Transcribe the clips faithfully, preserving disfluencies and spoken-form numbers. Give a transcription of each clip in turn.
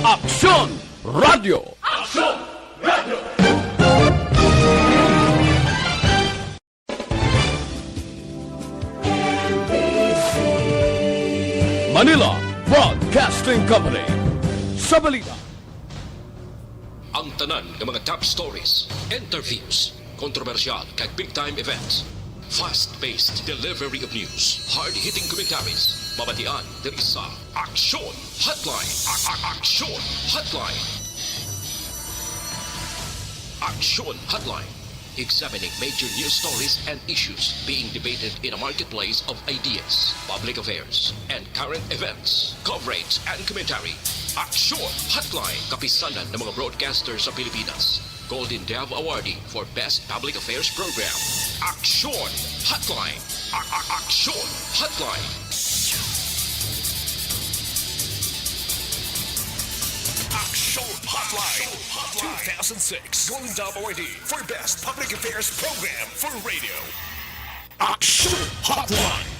Aksyon Radio. Aksyon Radio. Manila Broadcasting Company. Sa balita. Ang tanan nga mga top stories, interviews, kontrobersyal kag big time events. Fast-paced delivery of news, hard-hitting commentaries, mabatian diri sa Aksyon Hotline. A- a- Aksyon Hotline. Aksyon Hotline. Examining major news stories and issues being debated in a marketplace of ideas, public affairs, and current events. Coverage and commentary. Aksyon Hotline. Kapisanan ng mga broadcaster sa Pilipinas. Golden Dove Awardee for Best Public Affairs Program. Aksyon Hotline. A- a- Aksyon Hotline. Aksyon Hotline two thousand six Golden Dove Awardee for Best Public Affairs Program for Radio. Aksyon Hotline.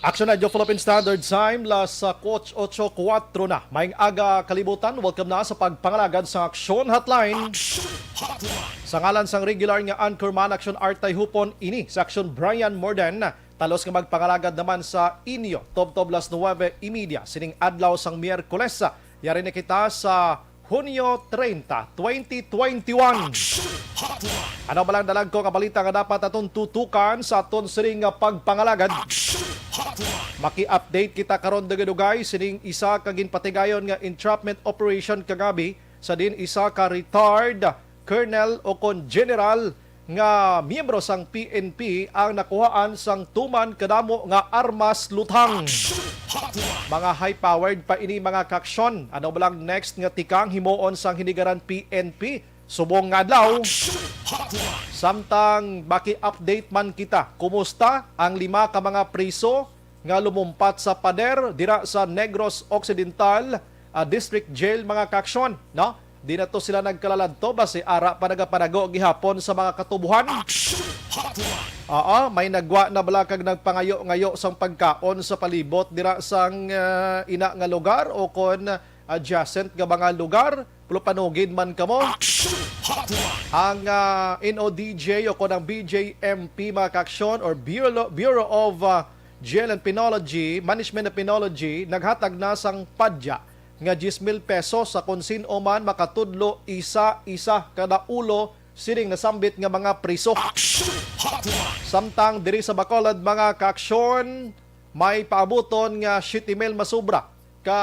Aksyon Radyo Philippine Standard Time, las kuwatro na. Maayong aga, kalibutan. Welcome na sa pagpangalagad sa Aksyon Hotline. Aksyon Hotline. Sa ngalan sang regular nga anchorman, Aksyon Artay Hupon, ini sa Aksyon Brian Morden. Talos nga magpangalagad naman sa inyo, tubtob las nuwebe y media sining adlaw sang Miyerkules. Yari na kita sa Hunyo treinta, twenty twenty-one. Aksyon Hotline. Ano ba lang dalagko nga balita nga dapat aton tutukan sa aton sining nga pagpangalagad? Aksyon Hotline. Maki-update kita karon dugay-dugay sining isa ka ginpatigayon nga entrapment operation kagabi, sa diin isa ka retired colonel o kon general nga miyembro sang P N P ang nakuhaan sang tuman kadamo nga armas luthang. Aksyon Hotline. Mga high-powered pa ini, mga kaaksyon. Ano ba lang next nga tikang himuon sang hinigaran P N P subong nga adlaw? Aksyon Hotline. Samtang maki-update man kita, kumusta ang lima ka mga priso nga lumumpat sa pader dira sa Negros Occidental, ah, District Jail, mga kaaksyon, no? Di na to sila nagkalaladto, basi ara pa nagapanago gihapon sa mga katubohan. Aksyon Hotline. Oo, may nagwa na bala kag nagpangayo-ngayo sang pagkaon sa palibot dira sang, ah, ina nga lugar o kon adjacent nga mga lugar, pero panugid man kamo. Aksyon Hotline. Ang, ah, N O D J o kon ang B J M P, mga kaaksyon, or Bureau, Bureau of, ah, Jail and Penology, Management and Penology, naghatag na sang padya nga diyes mil pesos sa kon sin-o man makatudlo isa-isa kada ulo sining nasambit nga mga priso. Aksyon Hotline. Samtang diri sa Bacolod, mga kaaksyon, may paabuton nga siyete mil masubra ka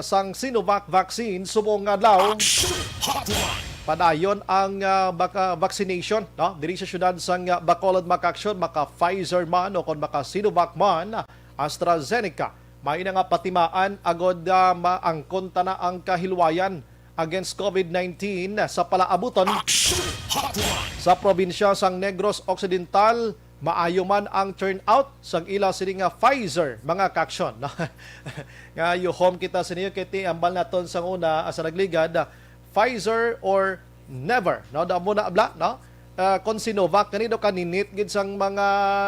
sang Sinovac vaccine subong nga adlaw. Aksyon Hotline. Padayon ang, ah, baka vaccination, no? Diri sa siyudad sang, ah, Bacolod, mga kaaksyon, maka Pfizer man o kon maka Sinovac man, AstraZeneca. May na nga patimaan agod, ah, maangkon ta na ang kahilwayan against COVID nineteen sa palaabuton. Aksyon Hotline. Sa probinsya sang Negros Occidental, maayo man ang turnout sang ila sini nga Pfizer, mga kaaksyon, no? Nga yuhom kita sini kay ti ambal naton sang una, ah, sa nagligad, ah, Pfizer or never, no? Damo na bla, no? Ah, kon Sinovac, kani daw kaninit gid sang mga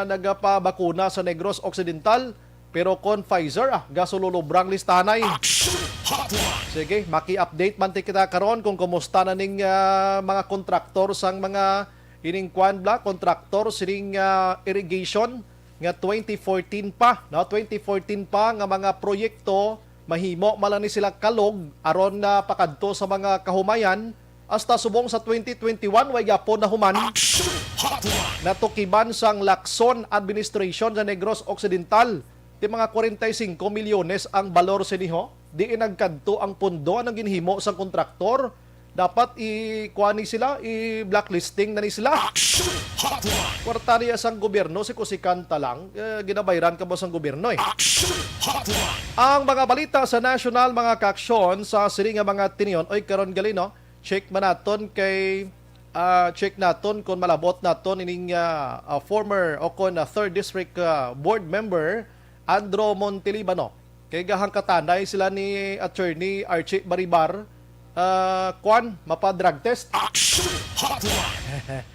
nagapabakuna sa Negros Occidental, pero kon Pfizer, ah, gasululubrang listanay. Aksyon Hotline. Sige, maki-update man ti kita karon kung kumusta na ning, ah, mga kontraktor sang mga ining kwan bla, kontraktor sining, ah, irrigation nga twenty fourteen pa, no? Twenty fourteen pa nga mga proyekto, mahimo man lang ni sila kalog aron na pakadto sa mga kahumayan, hasta subong sa twenty twenty-one, way gyapon nahuman. Aksyon Hotline. Natukiban sang Lacson Administration sa Negros Occidental, ti mga kwarenta y singko milyones ang balor sini, ho. Diin nagkadto ang pondo? Anong ginhimo sang kontraktor? Dapat i-, kuha ni sila, i-blacklisting na ni sila. Aksyon Hotline. Kwarta niya sang gobyerno, si kusikanta lang, eh, ginabayran ka ba sang gobyerno, eh? Aksyon Hotline. Ang mga balita sa national, mga kaaksyon, sa sini nga mga tinion, oy, karon gali, no? Check man naton kay, ah, check naton kung malabot naton ining, ah, ah, former o kon, ah, third district, ah, board member Andro Montelibano. Kay gahangkatanay sila ni Attorney Archie Baribar, ah, kwan, mapa-drug test. Aksyon Hotline.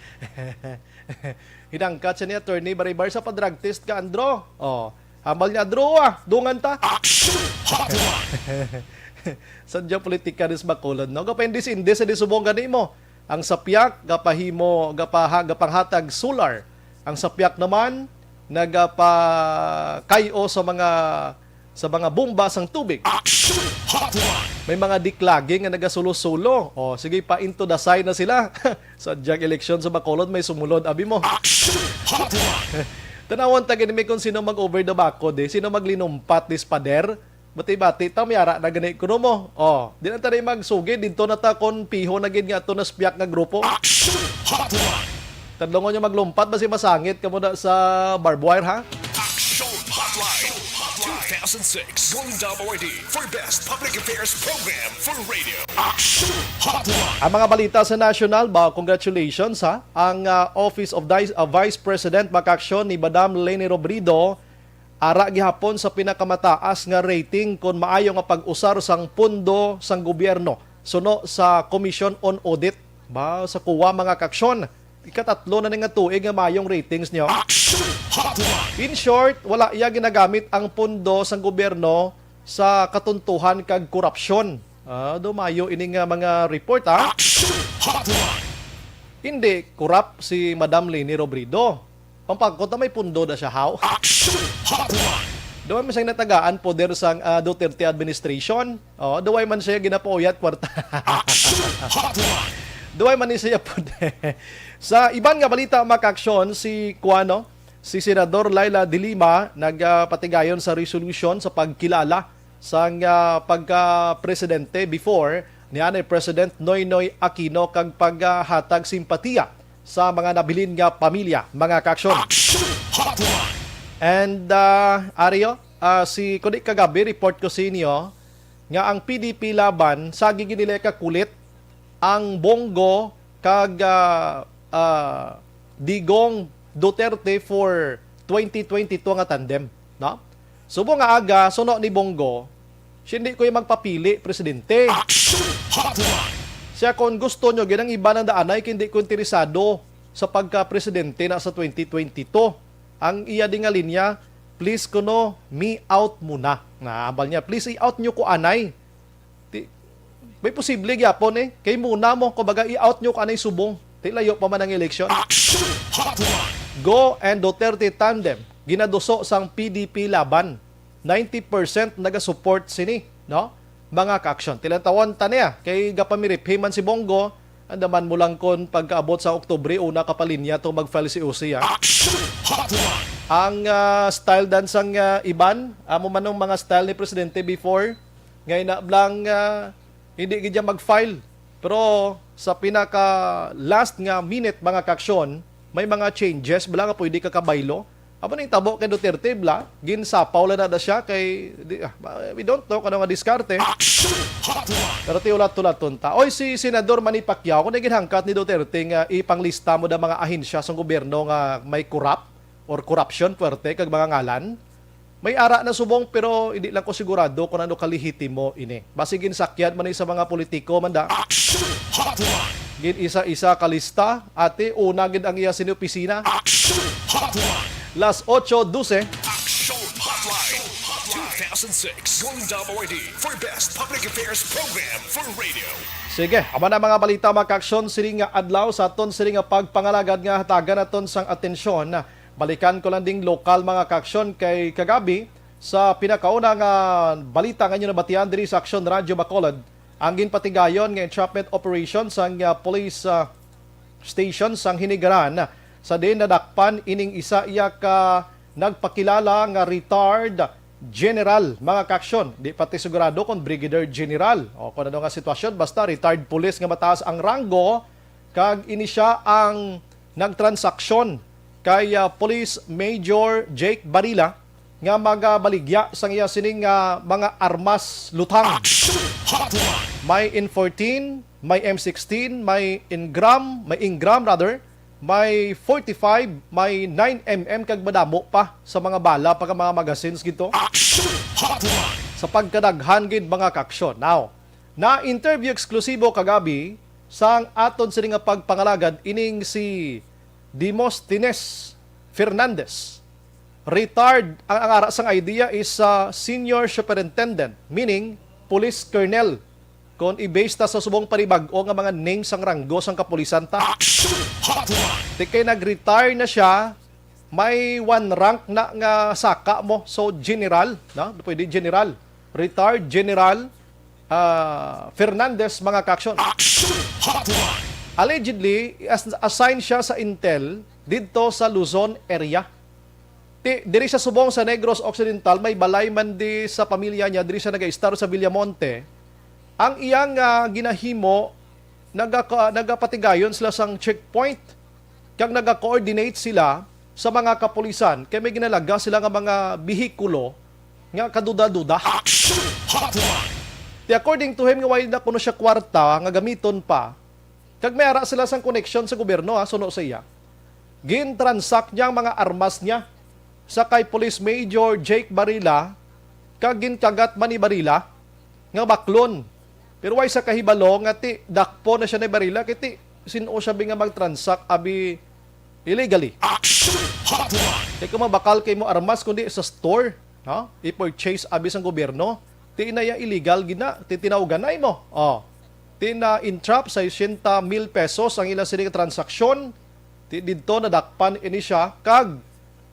Hinangkat siya ni Attorney Baribar sa pa-drug test ka, Andro. Oh, hambal niya, "Andro, ah, dungan ta." Aksyon Hotline. Sa dyan politika dis Bacolod, no? Gapaindis-indis sa di subong gani mo. Ang sapyak, gapahimo, gapaha, gapanghatag solar. Ang sapyak naman, nagapakayo sa mga sa mga bomba sang tubig. Action Hotline! May mga diklagi nga nagasulo-sulo. O, sige, pa into the side na sila. Sa diyang eleksyon sa Bacolod, may sumulod, abi mo. Action Hotline! Tanawon ta gani mi kung sino mag-over the back ko, di. Sino maglinumpat, dis pader? Bati-bati ta, may ara na gani kuno mo. O, di na ta rin magsugi, dito na ta kon piho na gid nga ato na spiak nga grupo. Action Hotline! Tadlongon nyo maglumpat, basi masangit kamo na sa barbed wire, ha? Action Hotline! Two thousand six Golden Dome Awardee for Best Public Affairs Program for Radio. Action Hotline! Ang mga balita sa national ba, congratulations, ha. Ang, ah, Office of Di-, ah, Vice President, makaaksyon ni Madam Leni Robredo, ara gihapon sa pinakamataas nga rating kon maayo nga pag-usar sang pondo sang gobyerno suno sa Commission on Audit. Ba, sa kuwa, mga kaaksyon, ikatatlo na ni nga tuig nga mayong ratings niyo. Action Hotline! In short, wala iya ginagamit ang pondo sang gobyerno sa katuntuhan kag korupsyon. Ah, do mayo ini nga mga report, ha? Action Hotline! Hindi corrupt si Madam Leni Robredo. Pampangkot na may pundo na siya, how? Action Hotline! Duwa man siyang natagaan poder sang, ah, Duterte administration. Oh, duwa man siya ginapauyat kwarta. Action Hotline! Duwa man ni siya poder. Sa iban nga balita, makaaksyon, si kuano, si Senador Leila de Lima nagapatigayon sa resolution sa pagkilala sang, ah, pagka-presidente before ni anay President Noynoy Aquino kag paghatag simpatiya sa mga nabilin nga pamilya, mga kaaksyon. Action Hotline! And, ah, Ario, ah, si, kundi kagabi, report ko sa inyo nga ang P D P Laban, sagi gid nila kakulit ang Bong Go kag, ah, ah, Digong Duterte for twenty twenty-two nga tandem, no? Subong nga aga, suno ni Bong Go, siya hindi ko yung magpapili, presidente. Action Hotline! Siya, kung gusto nyo, ginang iba ng daanay, kay hindi ko interesado sa pagka-presidente na sa twenty twenty-two. Ang iya di nga linya, "Please kuno, me out muna." Na, ambal niya, "Please i-out nyo ko anay." Ti-, may posible gyapon eh. Kay muna mo, kumbaga, i-out nyo ko anay subong. Ti layo pa man ang eleksyon. Action Hotline! Go and Duterte tandem, ginaduso sang P D P Laban. Ninety percent nagasupport sini, no? Mga kaaksyon. Tilantawon ta niya, kay gapamiriphi man si Bong Go, andaman mo lang kon pagkaabot sa Oktubre, una ka pa linya to mag-file si O C, ah. Action Hotline! Ang, ah, style dance ang, ah, iban, amo man ang mga style ni Presidente before, nga ina blang, ah, hindi gid siya mag-file. Pero sa pinaka last nga minute, mga kaaksyon, may mga changes bala nga pwede ka kabaylo. Amo ning tabo kay Duterte bla, ginsapaw lang na, na siya kay, di, ah, we don't know kung ano nga diskarte. Action Hotline! Pero tiulat-tulaton ta. Oy, si Senador Manny Pacquiao, kung ginhangkat ni Duterte nga ipanglista mo da mga ahensya sa gobyerno nga may corrupt or corruption, puwerte kag mga ngalan, may ara na subong, pero hindi lang ko sigurado kung ano kalehitimo ini. Basi ginsakyan man ni sa mga politiko man da. Action Hotline! Gin isa-isa ka lista, ate, una gid ang iya sini opisina. Action Hotline! Las ocho doce. Action Hotline! Two thousand six Golden Dome Awardee for Best Public Affairs Program for Radio. Sige, amo na mga balita, mga kaaksyon, sini nga adlaw sa aton sini nga pagpangalagad nga hatagan naton sang atensyon. Balikan ko lang ding lokal, mga kaaksyon, kay kagabi, sa pinakauna nga balita nga inyo nabatian diri sa Aksyon Radyo Bacolod, ang ginpatigayon nga entrapment operation sang, ah, police, ah, station sang Hinigaran, sa diin nadakpan ining isa iya ka nagpakilala nga retired general, mga kaaksyon. Di pati sigurado kung brigadier general o kung ano nga sitwasyon, basta retired police nga mataas ang ranggo, kag ini siya ang nagtransaksyon kay, ah, Police Major Jake Barila nga magabaligya sang iya sining, ah, mga armas lutang. Action Hotline! May M fourteen, may M sixteen, may Ingram, may Ingram rather, may forty-five, may nine M M kag madamo pa sa mga bala pa ka mga magazines gito. Action Hotline! Sa pagkadaghan gid, mga kaaksyon. Now, na-interview eksklusibo kagabi sang aton sini nga pagpangalagad ining si Demosthenes Fernandez. Retired, ang, ang ara sang idea is, ah, senior superintendent, meaning police colonel. Kung i-base ta sa subong panibag-o nga mga name sang ranggo sang kapulisan ta. Action Hotline! Ti kay nag-retire na siya, may one rank na nga saka mo. So, general, no? Pwede general. Retired General, ah, Fernandez, mga kaaksyon. Action Hotline! Allegedly, as-, assign siya sa Intel didto sa Luzon area. Ti, diri sa subong sa Negros Occidental, may balay man di sa pamilya niya, diri siya nagaistar sa Villamonte. Ang iyang, ah, ginahimo, nagaka-, nagapatigayon sila sang checkpoint, kag naga-coordinate sila sa mga kapulisan, kay may ginalaga sila nga mga behikulo nga kaduda-duda. Action Hotline! Ti, according to him, nga way na kuno siya kwarta nga gamiton pa, kag may ara sila sang koneksyon sa gobyerno, ha, suno sa iya. Gin-transact niya ang mga armas niya sa kay Police Major Jake Barila, kag ginkagat man ni Barila nga baklon. Pero way sa kahibalo nga ti dakpo na siya ni Barila, kay ti sin-o siya bi nga mag-transact abi illegally. Action Hotline! Kay kung mabakal kay mo armas kundi sa store, no? I-purchase abi sang gobyerno, ti na iya illegal gina, ti tinawgan na imo. Oh. Ti na-entrap sa sesenta mil pesos ang ila sini nga transaksyon. Ti didto nadakpan ini siya kag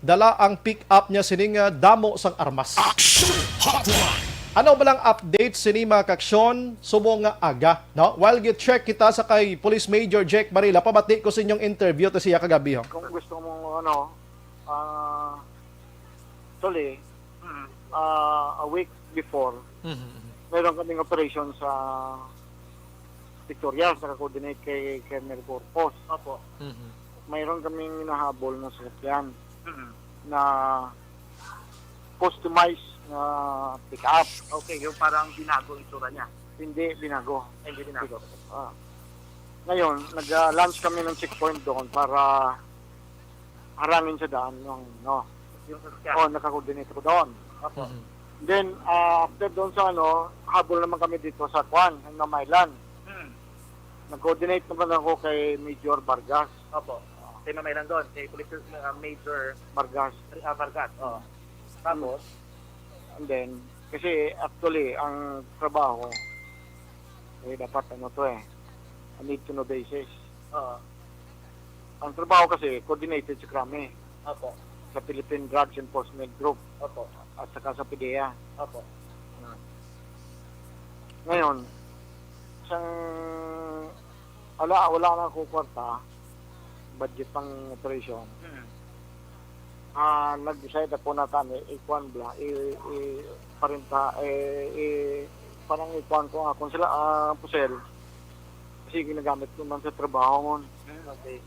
dala ang pick-up niya sining, ah, damo sang armas. Action Hotline! Ano ba lang update sini, mga kaaksyon, subong nga aga, no? While gi-check kita sa kay Police Major Jake Barila, pabati ko sa inyong interview to siya kagabi, ho. Kung gusto mo, ano, ah, actually, ah, a week before, Mhm, mhm. meron kaming operation sa Victorias, naka-coordinate kay Colonel Corpus. Opo. Mhm. Mayroon kaming nahabol na sasakyan Mhm. na customized na pick-up. Okay, yung parang binago itsura niya. Hindi binago. Ay, hindi binago. Ah. Ngayon, nag-launch kami ng checkpoint doon para harangin sa daan yung, no? Yung sasakyan. Oh, naka-coordinate ako doon. Opo. Mhm. Then, ah, after doon sa, ano, habol naman kami dito sa Kwan, ang Mamayan. Hmm. Nag-coordinate naman ako kay Major Vargas. Opo. Kay Mamayan doon, kay Police, ah, Major Vargas. Ah, Vargas, oo. Tapos? And then, kasi actually, ang trabaho, eh, dapat ano to eh, a need to know basis. Oo. Ang trabaho kasi, coordinated sa krami. Opo. Sa Philippine Drugs Enforcement Group. Opo. At saka sa PDEA. Opo. Ngayon, sang, wala, wala na ako kwarta, budget pang operation. Mm. Ah, nag-decide ako na tani, ikuan bla, i, i, parinta, eh, i, parang ikuan ko nga, kung sila, ah, pusel, kasi ginagamit ko man sa trabaho mo. Mm, okay.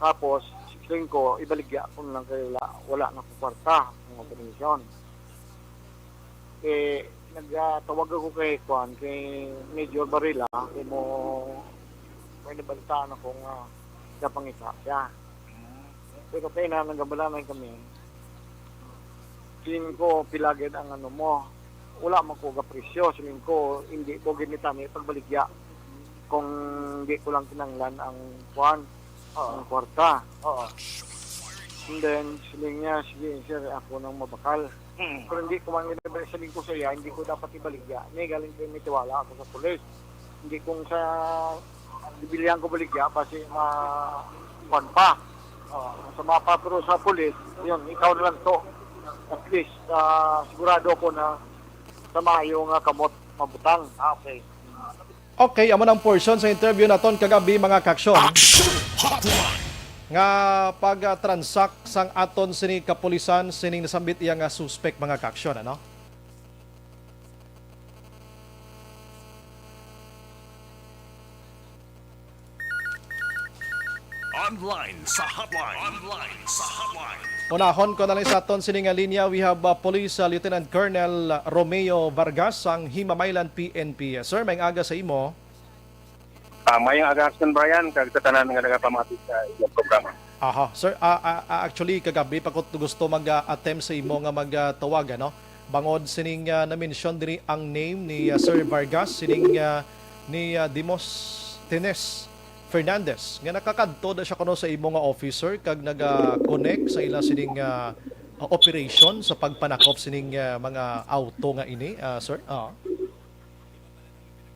Tapos, siling ko, ibaligya ko na lang kay wala, wala na ko kwarta, mga operasyon. Eh, nagtawag ako kay, kuan, kay Major Barila, kay mo, may nabalitaan ako nga napangita siya. Pero kay na, nagabalanan kami. Siling ko, pila gid ang ano mo. Wala man ko gapresyo. Siling ko, hindi ko gid ni tani pagbaligya kung hindi ko lang kinahanglan ang, kuan, Oo. ang kwarta. Oo. And then, siling niya, "Sige, sir, ako nang mabakal." Mm. Pero hindi ko man gid siling ko sa iya, hindi ko dapat ibaligya. Ni galing ko may tiwala ako sa pulis. Hindi kung sa bibilyan ko baligya, basi ma-, kuan pa. Oh, sa mapa, pero sa pulis, yun, ikaw na lang to. At least, ah, sigurado ako na sa maayo nga kamot mabutang. Ah, okay. Okay, amo nang portion sa interview naton kagabi, mga kaaksyon. Action Hotline! Nga pag-transact sang aton sini kapulisan, sining nasambit iya nga suspect, mga kaaksyon, ano? Online sa hotline. Online sa hotline. Unahon ko na lang sa aton sini nga linya. We have, uh, Police, uh, Lieutenant Colonel Romeo Vargas, sang Himamaylan P N P. Sir, maayong aga sa imo. Ah, maayong aga, Action Brian, kag sa tanan nga nagapamati sa inyong programa. Aha, sir, ah, ah, ah, actually, kagabi pa ko gusto mag, ah, attempt sa imo nga mag, ah, tawag, ano? Bangod sining, ah, na-mention diri ang name ni, ah, Sir Vargas, sining, ah, ni, ah, Demosthenes Fernandez, nga nakakadto na siya kuno sa imo nga officer kag naga-connect sa ila sining, ah, uh, operation sa pagpanakop sining, uh, mga auto nga ini, uh, sir? Ah.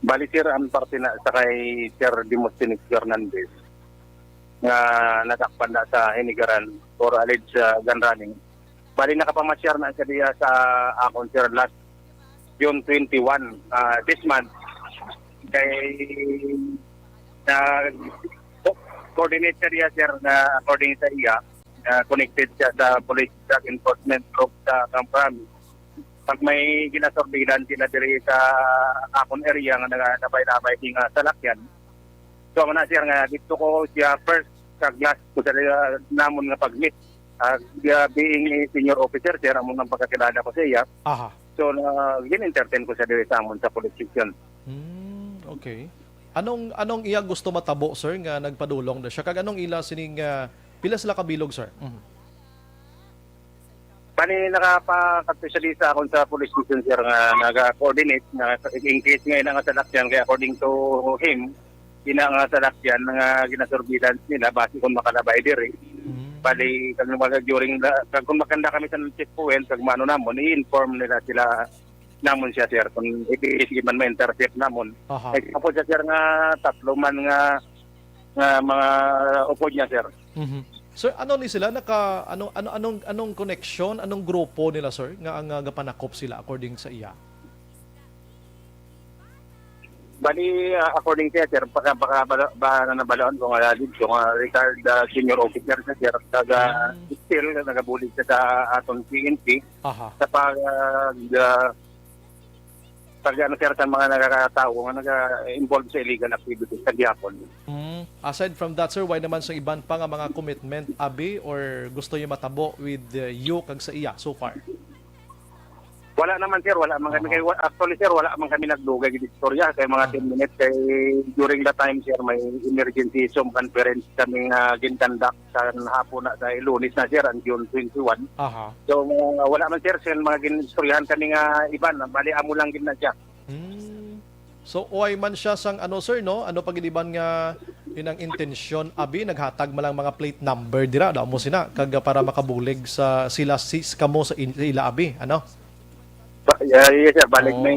Bali, sir, ang parte na sa kay Sir Demosthenes Fernandez nga nadakpan na sa hinigaran or alleged sa gun running. Bali, nakapamasyar na siya diya sa akon, sir, last June twenty-one, ah, this month. Kay na coordinate siya diya, sir, na according sa iya, na connected siya sa Police Drug Enforcement Group sa Kamprami. Pag may ginasurveillance sila diri sa akon area nga naga- nabay-nabay nga salakyan. So, amo na, sir, nga dito ko siya first sa glass ko sa, ah, namon nga pag-meet. Ah, ah, being a senior officer, sir, amo nang pagkakilala ko sa iya. Aha. So, na, gin-entertain ko siya diri sa amon sa police station. Hmm, okay. Anong anong iya gusto matabo, sir, nga nagpadulong na siya? Kag anong ila sining, ah, pila sila kabilog, sir? Mhm. Bali, nakapakadto siya di sa akon sa police station, sir, nga naga-coordinate nga in case nga ina nga salakyan, kay according to him, ina nga salakyan nga ginasurveillance nila basi kung makalabay diri. Mm. Bali, kag mga during the, kag kung makanda kami sa checkpoint, kag mano namon, i-inform nila sila namon siya, sir, kung if man ma-intercept namon. Aha. Nagkapos siya, sir, nga tatlo man nga nga mga upod niya, sir. Mhm. Sir, ano ni sila naka ano ano anong anong connection, anong grupo nila, sir, nga ang, ah, gapanakop sila according sa iya? Bali, ah, according siya, sir, baka, baka bala, ba na nabalaon ko nga dito, nga retired, ah, senior officer siya, sir, taga Mm. still nagabulig siya sa aton P N P Aha. sa pag, ah, pag ano, sir, sa mga nagkakatawo nga naga-involve sa illegal activities sa gihapon. Mm. Aside from that, sir, why naman sa iban pa nga mga commitment, abi, or gusto niyo matabo with, uh, you kag sa iya so far? Wala naman, sir, wala man kami Aha. kay wa- actually, sir, wala man kami nagdugay gid istorya kay mga Mhm. ten minutes kay during the time, sir, may emergency Zoom conference kami nga ginkandak sa hapon na sa Lunes na, sir, ang June twenty-one. Aha. So, uh, wala man, sir, sir, mga ginistoryahan kami nga iban, bali amo lang gid na siya. Hmm. So, uy man siya sang ano, sir, no? Ano pa gid iban nga inang intensyon, abi, naghatag man lang mga plate number dira, da mo sina, kag para makabulig sa sila sis kamo sa, in, sa ila, abi, ano? Ba- yeah, yes, sir. Balik Oh. may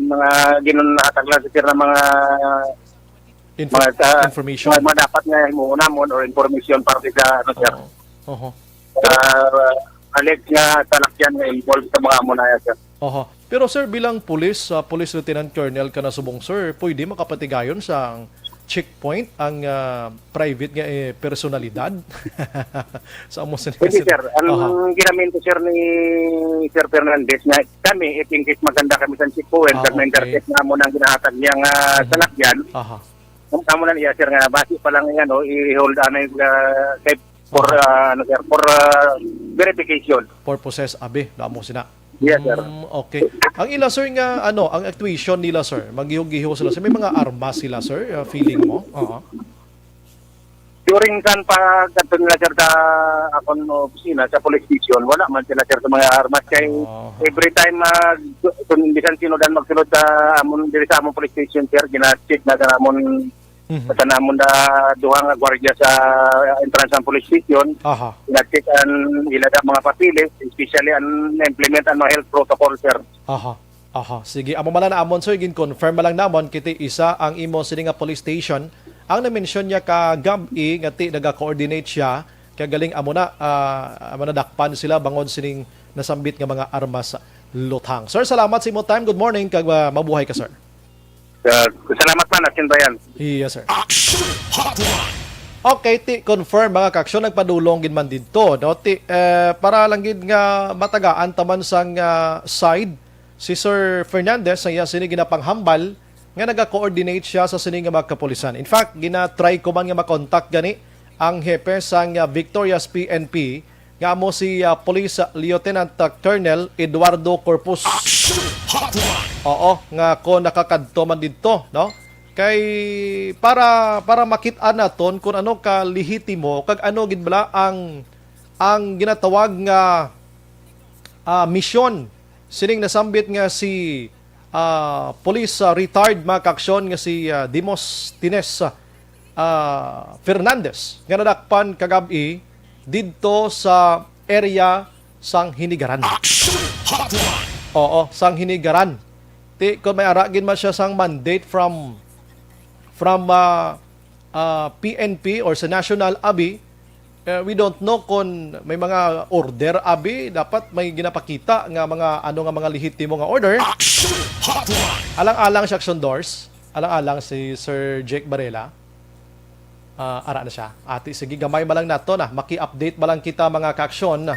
mga ginunatag lang, sir, na mga Info- mga sa information. Mga, mga dapat nga himuon namon or information para sa ano, sir. Oo. Oho. Sa uh, alleged nga salakyan nga involved sa mga amo na yan, sir. Oho. Pero sir, bilang police, ah, Police Lieutenant Colonel ka na subong, sir, pwede makapatigayon sa checkpoint ang, ah, private nga, eh, personalidad? Sa amo sa Hindi, sir. Ang Aha. ginamin ko, sir, ni Sir Fernandez nga kami, if in case maganda kami sa checkpoint, Ah, pag may okay. intercept na mo nang ginahatag niya nga Mhm. salakyan, Aha. kung tamo na niya, sir, nga basi pa lang yan, no, i-hold anay uh, kay for, Aha. uh, ano, sir, for uh, verification. Purposes, abi, da mo sina. Yes, sir. Mm, okay. Ang ila, sir, nga, ano, ang actuation nila, sir, maggiho-giho sila, sir. May mga armas sila, sir, uh, feeling mo? Oo. During kan pagkadto nila, sir, sa akon opisina, sa police station, wala man sila, sir, sa mga armas. Kay Aha. every time, uh, kung bisan sino dan magsulod sa amon, diri sa amon police station, sir, gina-check na sa amon, Mhm. sa namon na duha nga gwardiya sa entrance ng police station, Aha. gina-check ang ila na mga papeles, especially ang implement ang mga health protocol, sir. Aha. Aha. Sige, amo man lang namon, sir, gin-confirm man lang namon, kiti isa ang imo sini nga police station. Ang na-mention niya ka gab-i nga ti naga-coordinate siya, kaya galing amo na, ah, amo na dakpan sila bangod sining nasambit nga mga armas luthang. Sir, salamat sa imo time. Good morning, kag, ah, mabuhay ka, sir. Uh, salamat man, Asin Bayan. Yes, sir. Action Hotline. Okay, ti confirm, mga kaaksyon, nagpadulong gid man didto, no? Ti, eh, para lang gid nga matagaan taman sang, ah, side si Sir Fernandez sa iya sini ginapanghambal nga naga-coordinate siya sa sini nga mga kapulisan. In fact, gina-try ko man nga makontak gani ang hepe sang, ah, Victorias P N P nga amo si, ah, Police Lieutenant, ah, Colonel Eduardo Corpus. Action Hotline. Oo, nga ko nakakadto man didto, no? Kay para para makit-an naton kung ano ka lehitimo kag ano gid bala ang ang ginatawag nga, ah, misyon sining nasambit nga si, ah, police, ah, retired, mga kaaksyon, nga si, ah, Demosthenes, ah, Fernandez nga nadakpan kagab-i didto sa area sang Hinigaran. Action Hotline. Oo, sang Hinigaran. Ti, kung may ara gid man siya sang mandate from, from, ah, ah, P N P or sa National, abi, eh, we don't know kung may mga order, abi, dapat may ginapakita nga mga, ano nga mga lehitimo nga order. Action Hotline. Alang-alang si Action Doors, alang-alang si Sir Jake Barela. Ah, ara na siya. Ati, sige, gamay man lang nato na. Maki-update man lang kita, mga kaaksyon.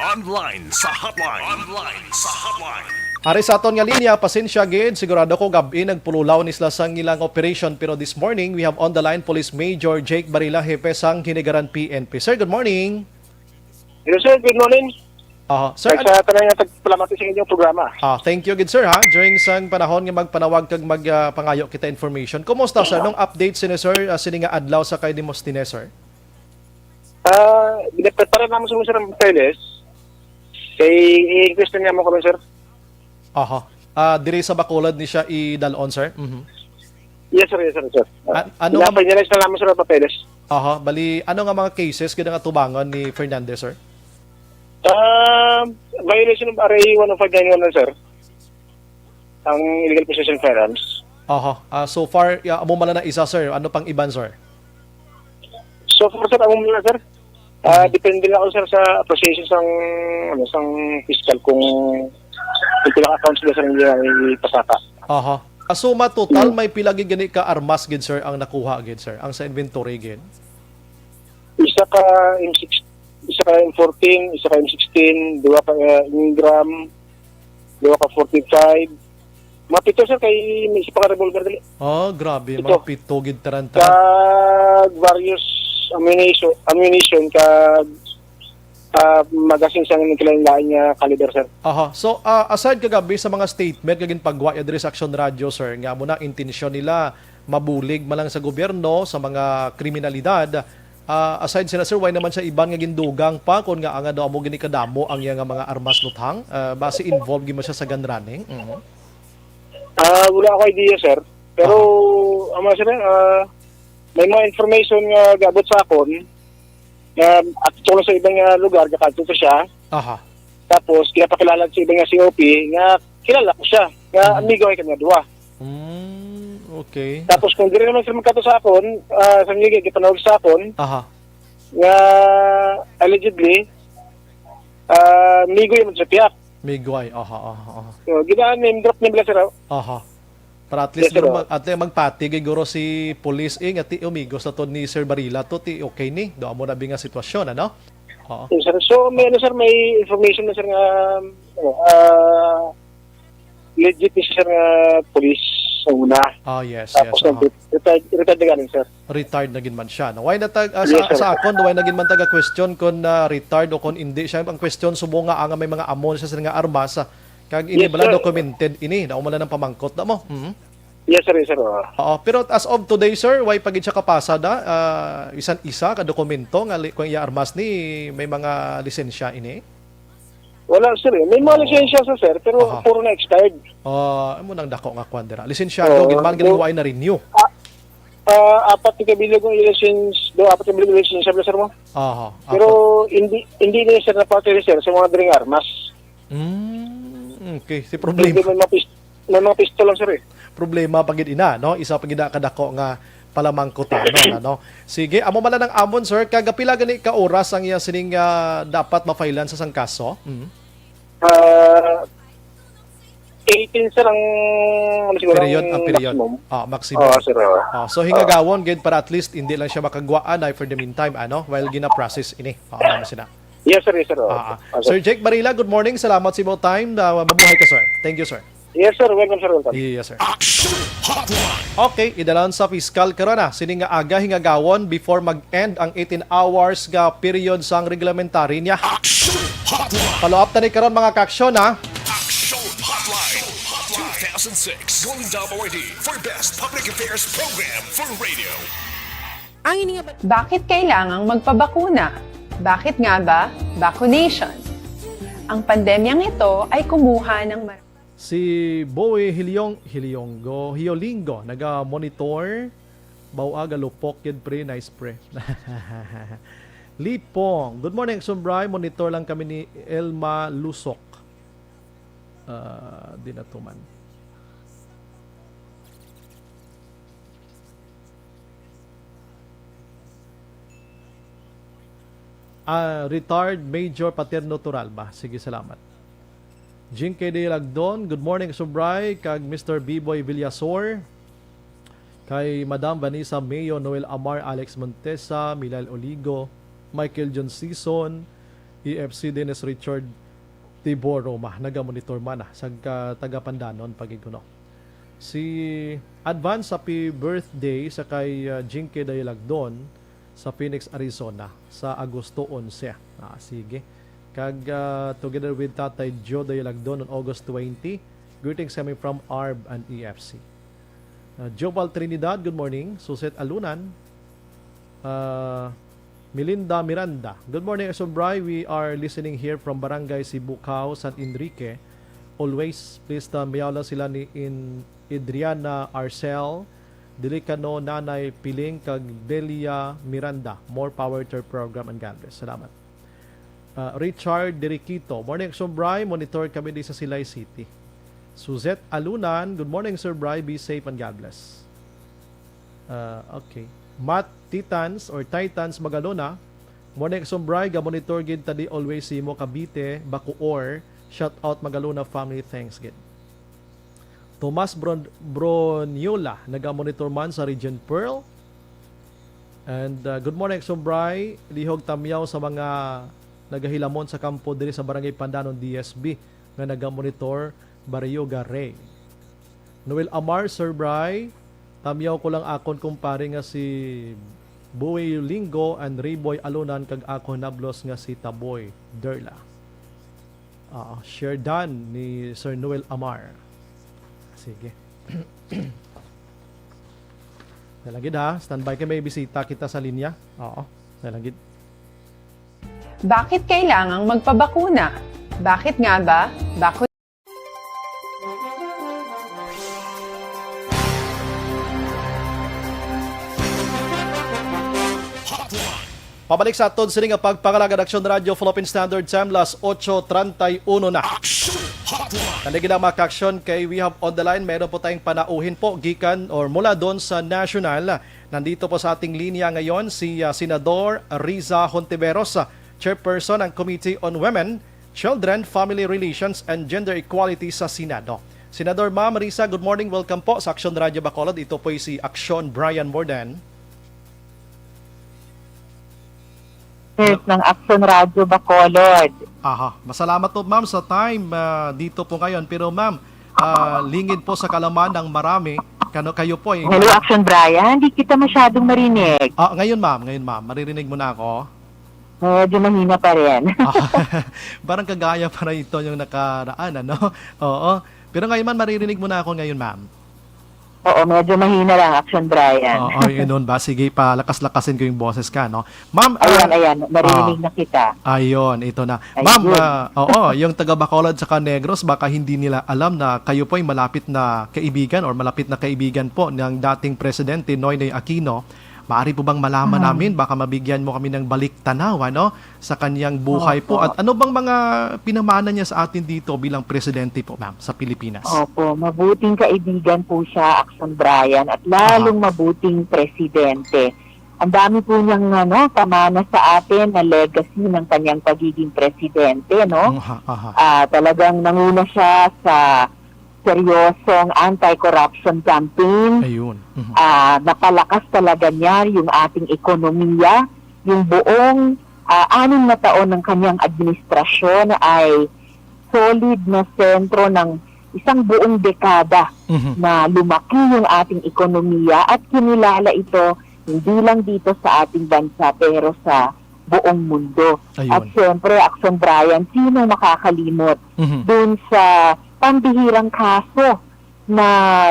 Online sa hotline. Online sa hotline. Ari sa aton nga linya, pasensya gid, sigurado ko gab-i nagpululaw ni sila sang ilang operation, pero this morning we have on the line Police Major Jake Barila, hepe sang Hinigaran P N P. Sir, good morning. Hello, sir. Good morning. Aha. Sir, kag ano sa tanan nga tagpalamati sa inyong programa. Ah, thank you gid, sir, ha. During sang panahon nga magpanawag kag mag, ah, pangayo kita information. Kumusta, sir? Nung update sini, sir, ah, sini nga adlaw sa kay Demosthenes, sir? Ah, ginaprepara naman sa, sir, ang papeles. Kay i-request na niya mo kami, sir. Aha. Ah, diri sa Bacolod ni siya idalon, sir? Mhm. Yes, sir. Yes, sir. Yes, sir. Ah, ano nga ma- Pina-finalize na naman, sir, ang papeles. Aha. Bali, ano nga mga cases gid ang atubangan ni Fernandez, sir? Um, violation of R A one oh five nine one, sir. Ang illegal possession of firearms. Aha. Ah, so far, ya, amo man lang na isa, sir. Ano pang iban, sir? So far, sir, amo man lang, sir. Ah, mhm. Depende lang ako, sir, sa appreciation sang, ano, sang fiscal kung, kung pila ka accounts ba, sir, ang ipasaka. Aha. Ah, so, ma-total, mm, may pila gid gani ka armas gid, sir, ang nakuha gid, sir? Ang sa inventory gid? Isa ka M six, isa ka M fourteen, isa ka M sixteen, duha ka, eh, Ingram, duha ka forty-five. Mga pito, sir, kay may isa pa ka revolver dali. Oh, grabe, pito. Mga pito gid taran-taran. Kag various ammunition, ammunition kag, ah, magazine sang nagkalain-lain nga caliber, sir. Aha. So, ah, aside kagabi sa mga statement nga ginpagwa ya diri sa Action Radio, sir, nga amo na intensyon nila mabulig man lang sa gobyerno sa mga kriminalidad, ah, aside sila, sir, way naman siya iban nga gindugang pa kon nga anga daw amo gini kadamo ang iya nga mga armas luthang? Ah, basi involved gid man siya sa gun running? Mhm. Ah, wala ako idea, sir. Pero, aha, ang mga, sir, ah, may mga information nga gaabot sa akon nga at sa ibang, ah, lugar, gakadto to siya. Aha. Tapos, kinapakilala sa ibang nga C O P nga kilala ko siya, nga, mhm, amigo ay kanya duwa. Mm, okay. Tapos, kung diri naman sila magkato sa akon, ah, sa mga gipanawag sa akon, aha, nga allegedly, ah, amigo yung sa piyak. Migway, aha, aha, aha. So, gina-name drop niya bila, sir, oh. Aha. Para at least, yes, sir, siguro, oh, mag-, at least magpati gid guro si police, eh, nga ti, umigos na to ni Sir Barila to, ti, okay ni. Do amo na bi nga sitwasyon, ano? Oo. Yes, sir. So, may, ano, sir, may information na, sir, nga, ano, ah, legit ni, sir, nga police sa una. Ah, yes, tapos, yes, nag-, aha, retired, retired na galing, sir. Retired na gid man siya, no? Why na tag-, ah, sa, yes, sir, sa akon, why na gid man taga-question kung, ah, retired o kung hindi siya? Ang question, subong nga, ah, nga may mga amon siya, sir, nga armas, ah, kag ini, yes, bala, sir, documented ini, na umala ng pamangkot na mo. Mhm. Yes, sir, yes, sir, oo. Oo, pero as of today, sir, why pa gid siya kapasa da? Ah, isan isa ka dokumento nga li-, kung iya armas ni may mga lisensya ini? Wala, sir, eh. May mga, oo, lisensya sa, sir, pero, aha, puro na expired. Ah, amo nang dako nga kwan dira. Lisensyado, oo, gid man, gid, do-, wa na-renew. Ah, ah, apat ka bilog ang license, do, apat ka bilog ang lisensya, sir, mo. Aha, pero apat. Hindi, hindi na, sir, na parte, sir, sa mga dring armas. Mm, okay. Si problema. Hindi, may mga pis-, may mga pistol lang, sir, eh. Problema pa gid ina, no? Isa pa gid na kadako nga palamangkutan, no? Ano? Sige, amo man lang ang amon, sir. Kagapila gani ka oras ang iya sining, ah, dapat ma-filean sa sang kaso? Mm. Ah, eighteen, sir, ang, ano, siguro, period, ang, ang period, maximum. Ah, maximum. Oo, sir, oo. Ah, so, hingagawon gid para at least hindi lang siya makagwaan ay for the meantime, ano, while gina-process ini. Ah, ano sila? Yes, sir, yes, sir, oo. Ah, ah. Ah, sir. Sir Jake Barila, good morning. Salamat sa imong time. Ah, mabuhay ka, sir. Thank you, sir. Yes, sir. Welcome, sir. Welcome. Yes, sir. Action Hotline. Okay, idalon sa piskal karon na. Sini nga aga hingagawon before mag-end ang eighteen hours nga period sang reglamentary niya. Action Hotline. Follow up ta ni karon, mga kaaksyon, ha? Action Hotline two thousand six Golden Dome Awardee for Best Public Affairs Program for Radio. Ang ini nga ba- Bakit kailangang magpabakuna? Bakit nga ba vaccination? Ang pandemyang ito ay kumuha ng mar- Si Boy Hilyong-, Hilyonggo, Hiolingo, naga-monitor. Baw-a, galupok gid, pre. Nice, pre. Lipong. Good morning, Action Bri. Monitor lang kami ni Elma Lusok. Ah, di na tuman. Ah, retired Major Paterno Turalba. Sige, salamat. Jinky Day Lagdon, good morning, Action Bri, kag Mister Biboy Villasor, kay Madam Vanessa Mayo, Noel Amar, Alex Montesa, Milal Oligo, Michael John Season, E F C Dennis Richard Tibor Roma, nagamonitor man, ah, sa ka-, taga Pandanon, pagiguno. Si advance happy birthday sa kay, ah, Jinky Day Lagdon sa Phoenix, Arizona, sa Agosto onse. Ah, sige. Kag, ah, together with Tatay Joe Day Lagdon on August twenty. Greetings coming from Arb and E F C. Ah, Joval Trinidad, good morning. Suset Alunan. Ah, Melinda Miranda, good morning, Action Bri. We are listening here from Barangay Sibukaw, San Enrique. Always, please, ah, miyaw lang sila ni In-, Adriana Arcel, Delicano, Nanay Piling, kag Delia Miranda. More power to your program and God bless. Salamat. Ah, Richard Diriquito, morning, Action Bri. Monitor kami di sa Silay City. Suzette Alunan, good morning, Sir Bri. Be safe and God bless. Ah, okay. Matt Titans or Titans Magalona, morning, Action Bri. Gamonitor gid ta di always si mo Cavite, Bacoor. Shout out Magalona family, thanks gid. Tomas Bron-, Broniola, nagamonitor man sa Region Pearl. And, uh, good morning, Action Bri. Lihog tamyaw sa mga nagahilamon sa kampo diri sa Barangay Pandanon, D S B, nga nagamonitor, Barrio Garay. Noel Amar, Sir Bri, tamyaw ko lang akon kumpare nga si Boy Lingo and Rayboy Alunan kag ako nablos nga si Taboy Derla. Ah, share done ni Sir Noel Amar. Sige. Nalagid ha, standby kay may bisita kita sa linya. Oo, nalagid. Bakit kailangang magpabakuna? Bakit nga ba? Bakun- Pabalik sa aton sini nga pagpangalagad, Aksyon Radyo Philippine Standard Time, las ocho treinta y uno na. Aksyon Hotline. Naligi na, mga ka-aksyon, kay we have on the line, meron po tayong panauhin po gikan or mula doon sa national. Nandito po sa ating linya ngayon si, ah, Senador Riza Hontiveros, ah, Chairperson ng Committee on Women, Children, Family Relations, and Gender Equality sa Senado. Senador Ma'am Riza, good morning. Welcome po sa Aksyon Radyo Bacolod. Ito po si Aksyon Brian Morden. Ng Aksyon Radyo Bacolod. Aha. Masalamat po, ma'am, sa time, ah, dito po ngayon. Pero, ma'am, ah, lingid po sa kalaman ng marami. Kano kayo po ay Hello, Aksyon Brian. Di kita masyadong marinig. Ah, ngayon, ma'am. Ngayon, ma'am. Maririnig mo na ako? Medyo mahina pa rin. Ah, parang kagaya pa rin ito yung nakaraan, ano? Oo. Pero ngayon man, maririnig mo na ako ngayon, ma'am. Oo, medyo mahina lang, Aksyon Brian. Oo, yun nun ba? Sige, palakas-lakasin ko yung boses ka, no? Ma'am, Ayan, ah, ayan, naririnig ah, na kita. Ayun, ito na. Ayun. Ma'am, ah, oo, yung taga Bacolod saka Negros, baka hindi nila alam na kayo po ay malapit na kaibigan or malapit na kaibigan po ng dating Presidente Noynoy Aquino. Maaari po bang malaman Mm. namin, baka mabigyan mo kami ng balik tanaw, ano, sa kanyang buhay po? Opo. At ano bang mga pinamana niya sa atin dito bilang presidente po, ma'am, sa Pilipinas? Opo, mabuting kaibigan po siya, Aksyon Brian, at lalong Aha. mabuting presidente. Ang dami po niyang, ano, pamana sa atin na legacy ng kanyang pagiging presidente, no? Aha, aha. Ah, talagang nanguna siya sa seryosong anti-corruption campaign. Ayun. Mhm. Ah, napalakas talaga niya yung ating ekonomiya. Yung buong, ah, anim na taon ng kanyang administrasyon ay solid na sentro ng isang buong dekada Mhm. na lumaki yung ating ekonomiya at kinilala ito hindi lang dito sa ating bansa pero sa buong mundo. Ayun. At siyempre, Aksyon Brian, sino makakalimot Mhm. dun sa pambihirang kaso na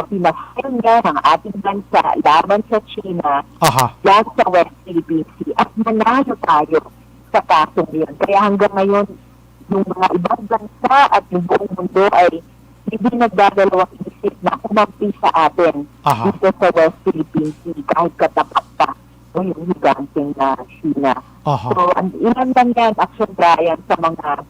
pinasal niya ng ating bansa laban sa China Aha. dyan sa West Philippine Sea at nanalo tayo sa kasong yun. Kaya hanggang ngayon, yung mga ibang bansa at yung buong mundo ay hindi nagdadalawang isip na kumampi sa atin Aha. dito sa West Philippine Sea kahit katapat pa o yung higanteng na China. Aha. So, ang ilan lang yan, Action Brian, sa mga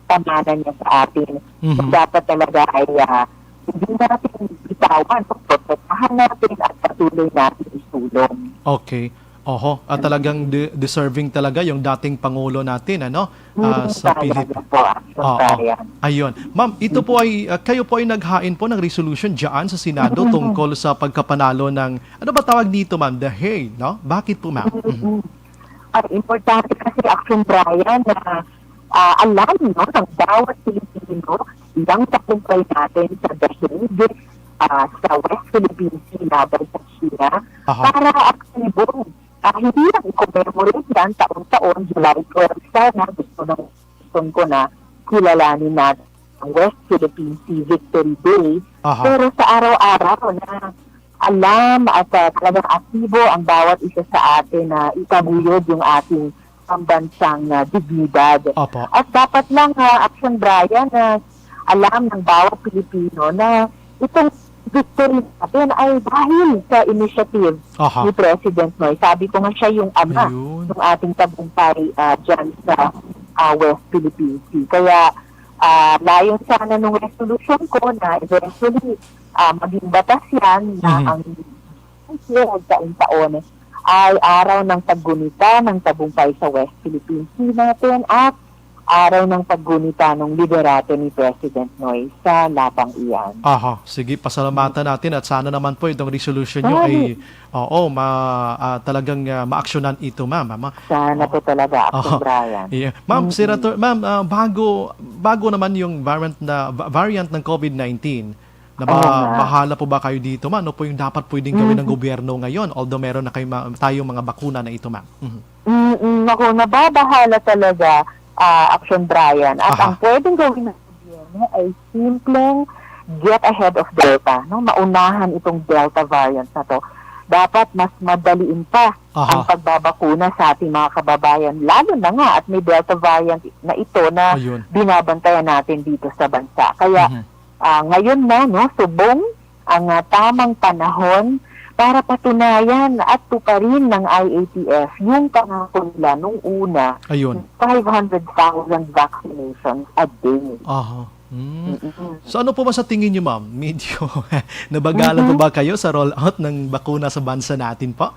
pamana niya sa atin. Mhm. Dapat talaga ay, ah, hindi natin bitawan, protektahan natin at patuloy natin isulong. Okay. Oho, at talagang de-, deserving talaga yung dating Pangulo natin, ano? Ah, Mm, sa talaga Pilip-, po, Action oo. Brian. Ayun. Ma'am, ito po ay, ah, kayo po ay naghain po ng resolution dyan sa Senado Mm. tungkol sa pagkapanalo ng, ano ba tawag dito, ma'am? The Hague, no? Bakit po, ma'am? Mm. Mhm. Ang importante kasi, Action Brian, na, ah, alam, no, ng bawat Pilipino, ang tagumpay natin sa The Hague, ah, sa West Philippine Sea laban sa China, Aha. para aktibo. Ah, hindi lang i-commemorate yan taon-taon, July twelve, sana gusto ng, gusto ko na kilalanin natin ang West Philippine Sea Victory Day. Aha. Pero sa araw-araw na alam at, ah, talagang aktibo ang bawat isa sa atin na itaguyod yung ating pambansang, ah, dignidad. Opo. At dapat lang, ah, Action Brian, na alam ng bawat Pilipino na itong victory natin ay dahil sa initiative Aha. ni President Noy. Sabi ko nga siya yung ama Ayun. ng ating tagumpay, ah, dyan sa, ah, West Philippine Sea. Kaya, ah, layon sana nung resolution ko na eventually, ah, maging batas yan na Mhm. ang taon-taon ay araw ng paggunita ng tagumpay sa West Philippine Sea natin at araw ng paggunita ng liderato ni President Noy sa labang iyan. Aha, sige, pasalamatan natin at sana naman po itong resolution nyo Sana. ay, oo, ma-, ah, talagang, ah, maaksyonan ito, ma'am, ma'am. Sana Oo. po talaga, Action Oo. Brian. Yeah. Ma'am, Mm-mm. Senator, ma'am, ah, bago, bago naman yung variant na, va-, variant ng covid nineteen, na ba, Oo nga. bahala po ba kayo dito, ma'am? Ano po yung dapat pwedeng gawin ng Mhm. gobyerno ngayon? Although meron na kayo ma-, tayong mga bakuna na ito, ma'am. Mhm. Mm-mm. Naku, nababahala talaga, ah, Action Brian. At Aha. ang pwedeng gawin ng gobyerno ay simpleng get ahead of Delta, no? Maunahan itong Delta variant na to. Dapat mas madaliin pa Aha. ang pagbabakuna sa ating mga kababayan, lalo na nga at may Delta variant na ito na Ayun. binabantayan natin dito sa bansa. Kaya, Mhm. ah, ngayon na, no, subong ang, ah, tamang panahon para patunayan at tuparin ng I A T F yung pangako nila nung una, Ayun. five hundred thousand vaccinations a day. Aha. Hmm. Mm-mm. So, ano po ba sa tingin niyo, ma'am? Medyo nabagalan po Mhm. ba kayo sa rollout ng bakuna sa bansa natin po?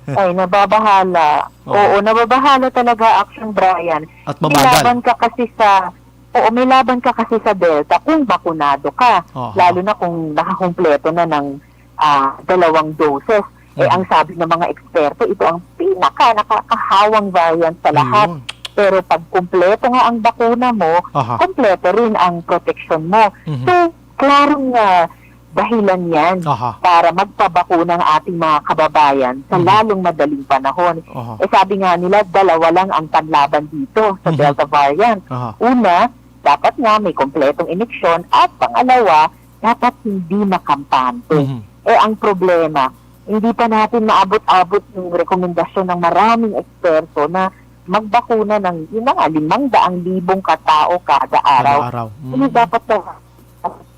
Ay, nababahala. Oo. Oo, nababahala talaga, Action Brian. At May mabagal. laban ka kasi sa, oo, may laban ka kasi sa Delta kung bakunado ka. Aha. Lalo na kung nakakumpleto na ng, ah, dalawang doses. Eh, Mhm. ang sabi ng mga eksperto, ito ang pinaka nakakahawang variant sa lahat. Ayun. Pero pag kumpleto nga ang bakuna mo, Aha. kumpleto rin ang proteksyon mo. Mhm. So, klarong, ah, dahilan yan Aha. para magpabakuna ang ating mga kababayan sa Mhm. lalong madaling panahon. Aha. Eh, sabi nga nila, dalawa lang ang panlaban dito sa Mhm. Delta variant. Aha. Una, dapat nga may kompletong ineksyon. At pangalawa, dapat hindi makampante. Mhm. Eh, ang problema, hindi pa natin maabot-abot yung rekomendasyon ng maraming eksperto na magbakuna ng, yun na nga, limang daang libong katao kada araw. Kada araw. Ano Mm. dapat sa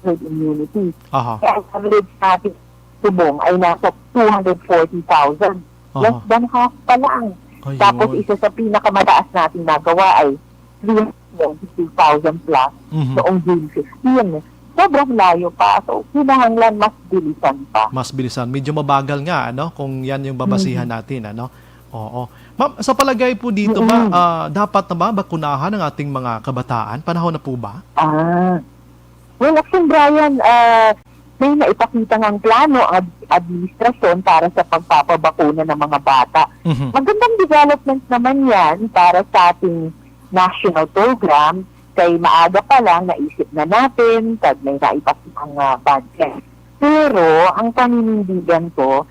herd immunity? Aha. Eh, ang average natin subong ay nasa two hundred forty thousand. Aha. Less than half pa lang. Ayun. Tapos, isa sa pinakamataas nating nagawa ay three hundred twenty-two thousand plus Mhm. noong June fifteen. Sobrang layo pa. So, kinahanglan mas bilisan pa. Mas bilisan. Medyo mabagal nga, ano, kung yan yung babasihan Mhm. natin, ano? Oo. Ma'am, sa palagay po dito ba, Mm-mm. ah, dapat na ba bakunahan ang ating mga kabataan? Panahon na po ba? Ah. Well, Action Brian, ah, may naipakita ngang plano ang ad-, administrasyon para sa pagpapabakuna ng mga bata. Mhm. Magandang development naman yan para sa ating national program. Kay maaga pa lang, naisip na natin, kag may naipakita nga budget. Pero, ang paninindigan ko,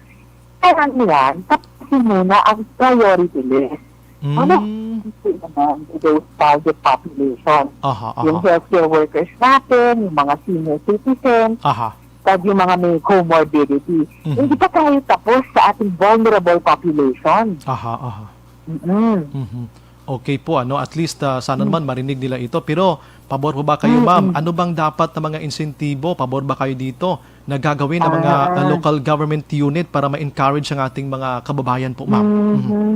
kailangan sa muna ang priority list. Ano Mm. ang naman those target population? Aha, aha. Yung healthcare workers natin, yung mga senior citizens, Aha. kag yung mga may comorbidity. Mhm. Hindi pa tayo tapos sa ating vulnerable population. Aha, aha. Mm-mm. Mhm. Okay po, ano, at least, ah, sana Mm. naman marinig nila ito. Pero pabor po ba kayo, ma'am? Mm-mm. Ano bang dapat na mga insentibo? Pabor ba kayo dito na gagawin ng mga, Ah. ah, local government unit para ma-encourage ang ating mga kababayan po, ma'am? Mhm. Mhm.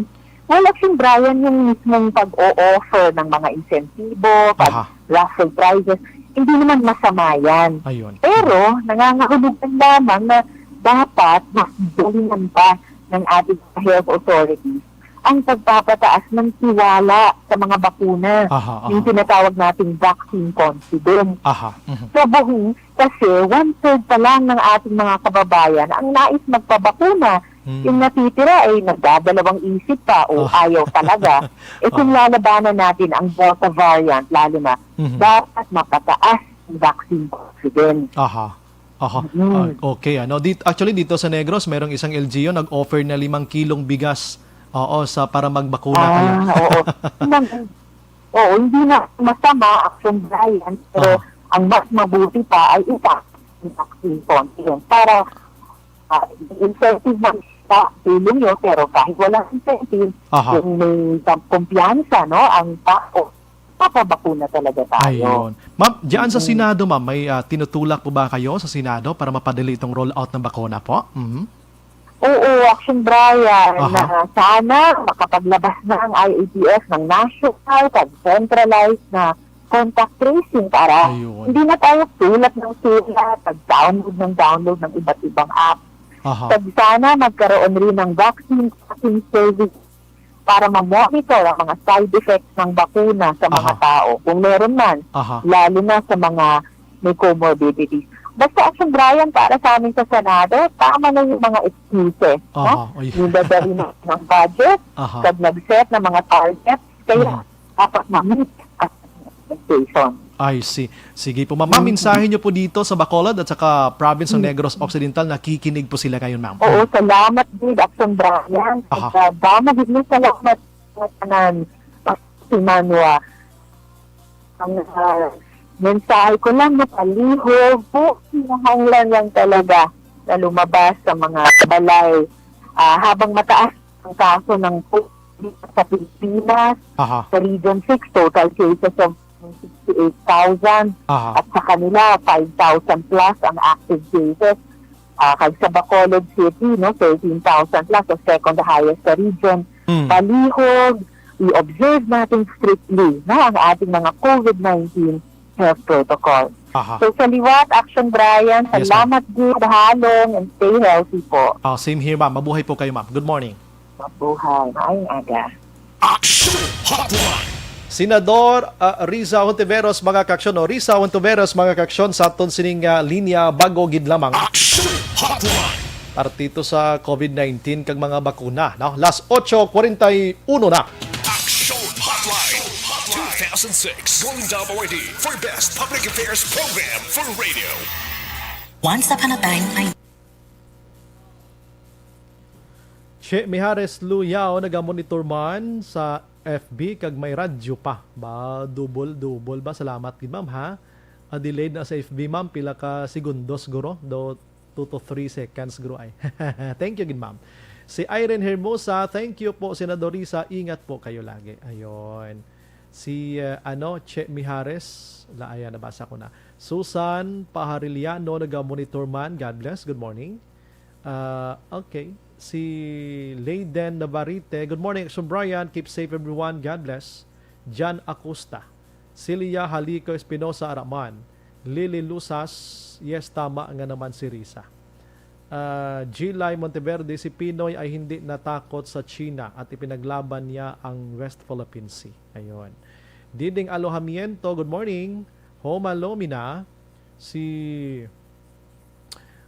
Well, actually, Brian, yung mismong pag-o-offer ng mga insentibo, pag Aha. raffle prizes, hindi naman masama yan. Ayun. Pero, nangangahulugan lamang na dapat mas galingan pa ng ating health authorities ang pagpapataas ng tiwala sa mga bakuna, Aha, aha. yung tinatawag nating vaccine confidence. Aha. Mhm. Sa buhi, kasi one-third pa lang ng ating mga kababayan ang nais magpabakuna. Hmm. Yung natitira ay nagdadalawang isip pa o Aha. ayaw talaga. Eh, kung Aha. lalabanan natin ang Delta variant, lalo na, Mhm. dapat mapataas ang vaccine confidence. Aha. Aha. Mm. Ah, okay, ano. Dit-, actually, dito sa Negros, merong isang L G U nag-offer na limang kilong bigas. Oo, sa, para magbakuna kaya. Ah, oo. Nang-, oo, hindi na masama, Action Brian, pero Aha. ang mas mabuti pa ay itaas ang vaccine confidence para, ah, incentive man sa tulong yun, pero kahit walang incentive, Aha. kung may kam-, kumpiyansa, no, ang tao, papabakuna talaga tayo. Ayun. Ma'am, diyan sa Mm. Senado, ma'am, may, ah, tinutulak po ba kayo sa Senado para mapadali itong rollout ng bakuna po? Mhm. Oo, Action Brian, Aha. na sana makapaglabas na ang I A T F ng national kag centralized na contact tracing para Ayun. hindi na tayo sulat ng sulat, pag-download ng download ng iba't ibang app. Aha. Kag sana magkaroon rin ng vaccine tracking service para ma-monitor ang mga side effects ng bakuna sa mga Aha. tao, kung meron man, Aha. lalo na sa mga may comorbidities. Basta, Action Brian, para sa amin sa Senado, tama na yung mga excuses, Aha, no? ay. Yung dadali na ng budget, Aha. kag nag-set ng mga targets, kaya Mhm. dapat ma-meet ang expectation. I see. Sige po, ma'am. Ma'am, Mm. mensahe niyo po dito sa Bacolod at saka province ng Mm. Negros Occidental, nakikinig po sila ngayon, ma'am. Oo, Mm. salamat gid, Action Brian. Aha. At, ah, damo gid nga salamat sa tanan. Si Manwa. Ang, ah, mensahe ko lang, mapalihog po, kinahanglan lang talaga na lumabas sa mga balay. Ah, habang mataas ang kaso ng COVID sa Pilipinas, Aha. sa Region six, total cases of sixty-eight thousand, Aha. at sa kanila, five thousand plus ang active cases. Ah, kag sa Bacolod City, no, thirteen thousand plus, ang second highest sa region. Hmm. Palihog, i-observe natin strictly, no, ang ating mga COVID nineteen health protocol. Aha. So, sa liwat, Action Brian, Yes, ma'am. salamat gid, halong, and stay healthy po. Ah, same here, ma'am. Mabuhay po kayo, ma'am. Good morning. Mabuhay. Maayong aga. Action Hotline. Senador, ah, Risa Hontiveros, mga kaaksyon, o Risa Hontiveros, mga kaaksyon, sa aton sining, ah, linya, bago gid lamang. Action Hotline. Parte ito sa COVID nineteen kag mga bakuna, no? Las ocho cuarenta y uno na. Action Hotline two thousand six Golden Dove Awardee for Best Public Affairs Program for Radio. Once upon a time, I Che Mijares Luyao, naga-monitor man sa F B kag may radyo pa. Ba, double, double ba? Salamat gid, ma'am, ha? Ah, delayed na sa F B, ma'am. Pila ka segundos, guro? Do, two to three seconds, guro, ay. Thank you gid, ma'am. Si Irene Hermosa, thank you po, Senador Risa. Ingat po kayo lagi. Ayun. Si, uh, ano, Che Mijares. La, ayan, nabasa ko na. Susan Pahariliano, naga-monitor man. God bless. Good morning. Ah, okay. Si Layden Navarrete, "Good morning, Action Brian. Keep safe, everyone. God bless." Jan Acosta. Celia Halico Espinosa, ara man. Lily Lusas, "Yes, tama nga naman si Risa." Ah, Jilay Monteverde, "Si Pinoy ay hindi natakot sa China at ipinaglaban niya ang West Philippine Sea." Ayun. Diding Alojamiento, good morning. Homa Lomina, si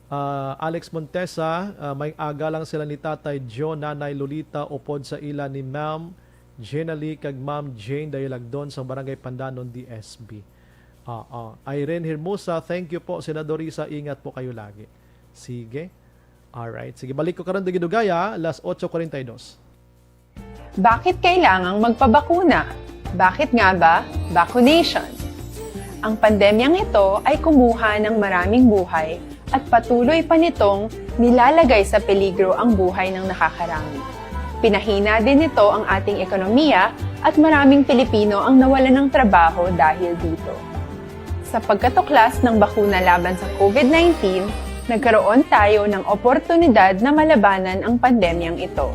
Ah, Alex Montesa, ah, "May aga lang sila ni Tatay Joe, Nanay Lolita, upod sa ila ni Ma'am Jenna Lee kag Ma'am Jane Dayalagdon sa Barangay Pandanon, D S B." Oo. Irene Hermosa, "Thank you po, Senador Risa. Ingat po kayo lagi." Sige. Alright. Sige, balik ko karon, Dugay-dugay, ah. Las ocho cuarenta y dos. Bakit kailangang magpabakuna? Bakit nga ba vaccination? Ang pandemyang ito ay kumuha ng maraming buhay at patuloy pa nitong nilalagay sa peligro ang buhay ng nakakarami. Pinahina din nito ang ating ekonomiya at maraming Pilipino ang nawalan ng trabaho dahil dito. Sa pagkatuklas ng bakuna laban sa COVID nineteen, nagkaroon tayo ng oportunidad na malabanan ang pandemyang ito.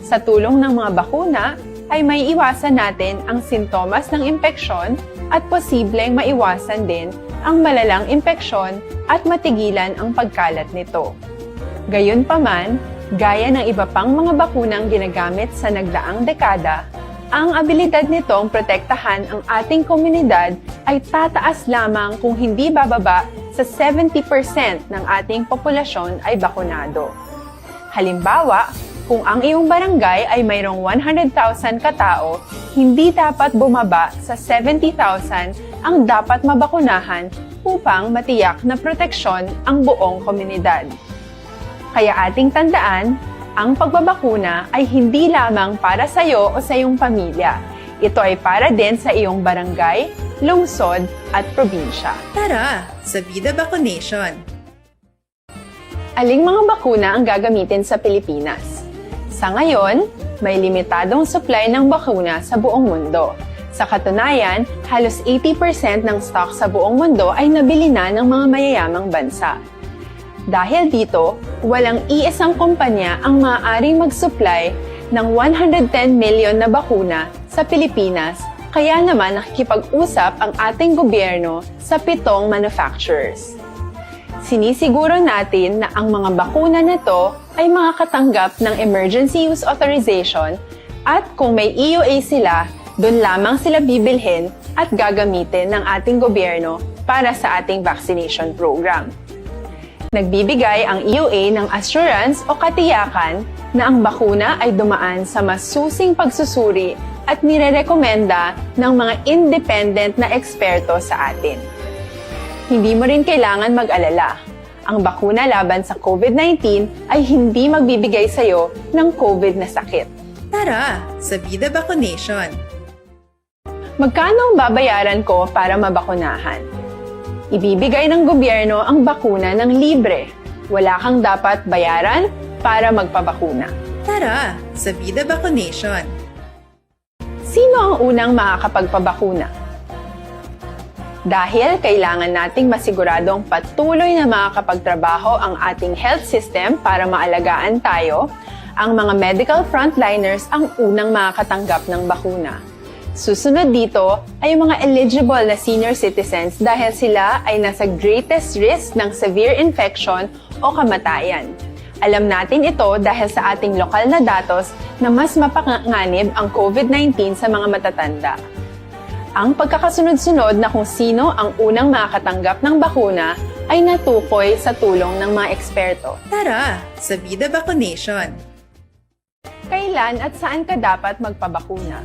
Sa tulong ng mga bakuna, ay may iwasan natin ang sintomas ng impeksyon at posibleng maiwasan din ang malalang impeksyon at matigilan ang pagkalat nito. Gayunpaman, gaya ng iba pang mga bakunang ginagamit sa nagdaang dekada, ang abilidad nitong protektahan ang ating komunidad ay tataas lamang kung hindi bababa sa seventy percent ng ating populasyon ay bakunado. Halimbawa, kung ang iyong barangay ay mayroong one hundred thousand ka tao, hindi dapat bumaba sa seventy thousand ang dapat mabakunahan upang matiyak na proteksyon ang buong komunidad. Kaya ating tandaan, ang pagbabakuna ay hindi lamang para sa iyo o sa iyong pamilya. Ito ay para din sa iyong barangay, lungsod, at probinsya. Tara, sa Vida Vaccination! Aling mga bakuna ang gagamitin sa Pilipinas? Sa ngayon, may limitadong supply ng bakuna sa buong mundo. Sa katunayan, halos eighty percent ng stock sa buong mundo ay nabili na ng mga mayayamang bansa. Dahil dito, walang iisang kumpanya ang maaaring mag-supply ng one hundred ten million na bakuna sa Pilipinas, kaya naman nakikipag-usap ang ating gobyerno sa pitong manufacturers. Sinisiguro natin na ang mga bakuna na to ay makakatanggap ng emergency use authorization at kung may E U A sila, doon lamang sila bibilhin at gagamitin ng ating gobyerno para sa ating vaccination program. Nagbibigay ang E U A ng assurance o katiyakan na ang bakuna ay dumaan sa masusing pagsusuri at nirerekomenda ng mga independent na eksperto sa atin. Hindi mo rin kailangan mag-alala. Ang bakuna laban sa COVID nineteen ay hindi magbibigay sa iyo ng COVID na sakit. Tara, sa Vida Vaccination! Magkano ang babayaran ko para mabakunahan? Ibibigay ng gobyerno ang bakuna ng libre. Wala kang dapat bayaran para magpabakuna. Tara, sa Vida Vaccination! Sino ang unang makakapagpabakuna? Dahil kailangan nating masiguradong patuloy na makakapagtrabaho ang ating health system para maalagaan tayo, ang mga medical frontliners ang unang makakatanggap ng bakuna. Susunod dito ay ang mga eligible na senior citizens dahil sila ay nasa greatest risk ng severe infection o kamatayan. Alam natin ito dahil sa ating lokal na datos na mas mapanganib ang COVID nineteen sa mga matatanda. Ang pagkakasunod-sunod na kung sino ang unang makakatanggap ng bakuna ay natukoy sa tulong ng mga eksperto. Tara, sa Vida Vaccination! Kailan at saan ka dapat magpabakuna?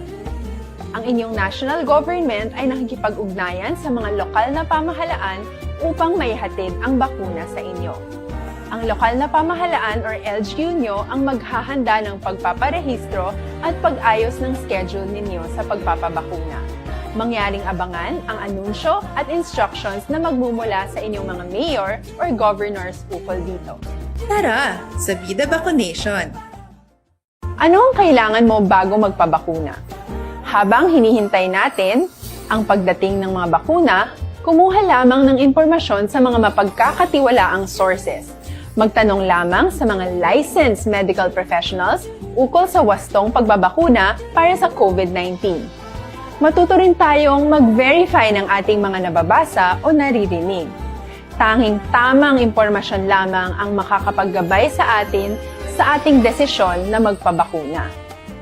Ang inyong national government ay nakikipag-ugnayan sa mga lokal na pamahalaan upang maihatid ang bakuna sa inyo. Ang lokal na pamahalaan or L G U nyo ang maghahanda ng pagpaparehistro at pag-ayos ng schedule ninyo sa pagpapabakuna. Mangyaring abangan ang anunsyo at instructions na magmumula sa inyong mga mayor or governors ukol dito. Tara, sa Vida Vaccination! Ano ang kailangan mo bago magpabakuna? Habang hinihintay natin ang pagdating ng mga bakuna, kumuha lamang ng impormasyon sa mga mapagkakatiwalaang sources. Magtanong lamang sa mga licensed medical professionals ukol sa wastong pagbabakuna para sa COVID nineteen. Matuto rin tayong mag-verify ng ating mga nababasa o naririnig. Tanging tamang impormasyon lamang ang makakapaggabay sa atin sa ating desisyon na magpabakuna.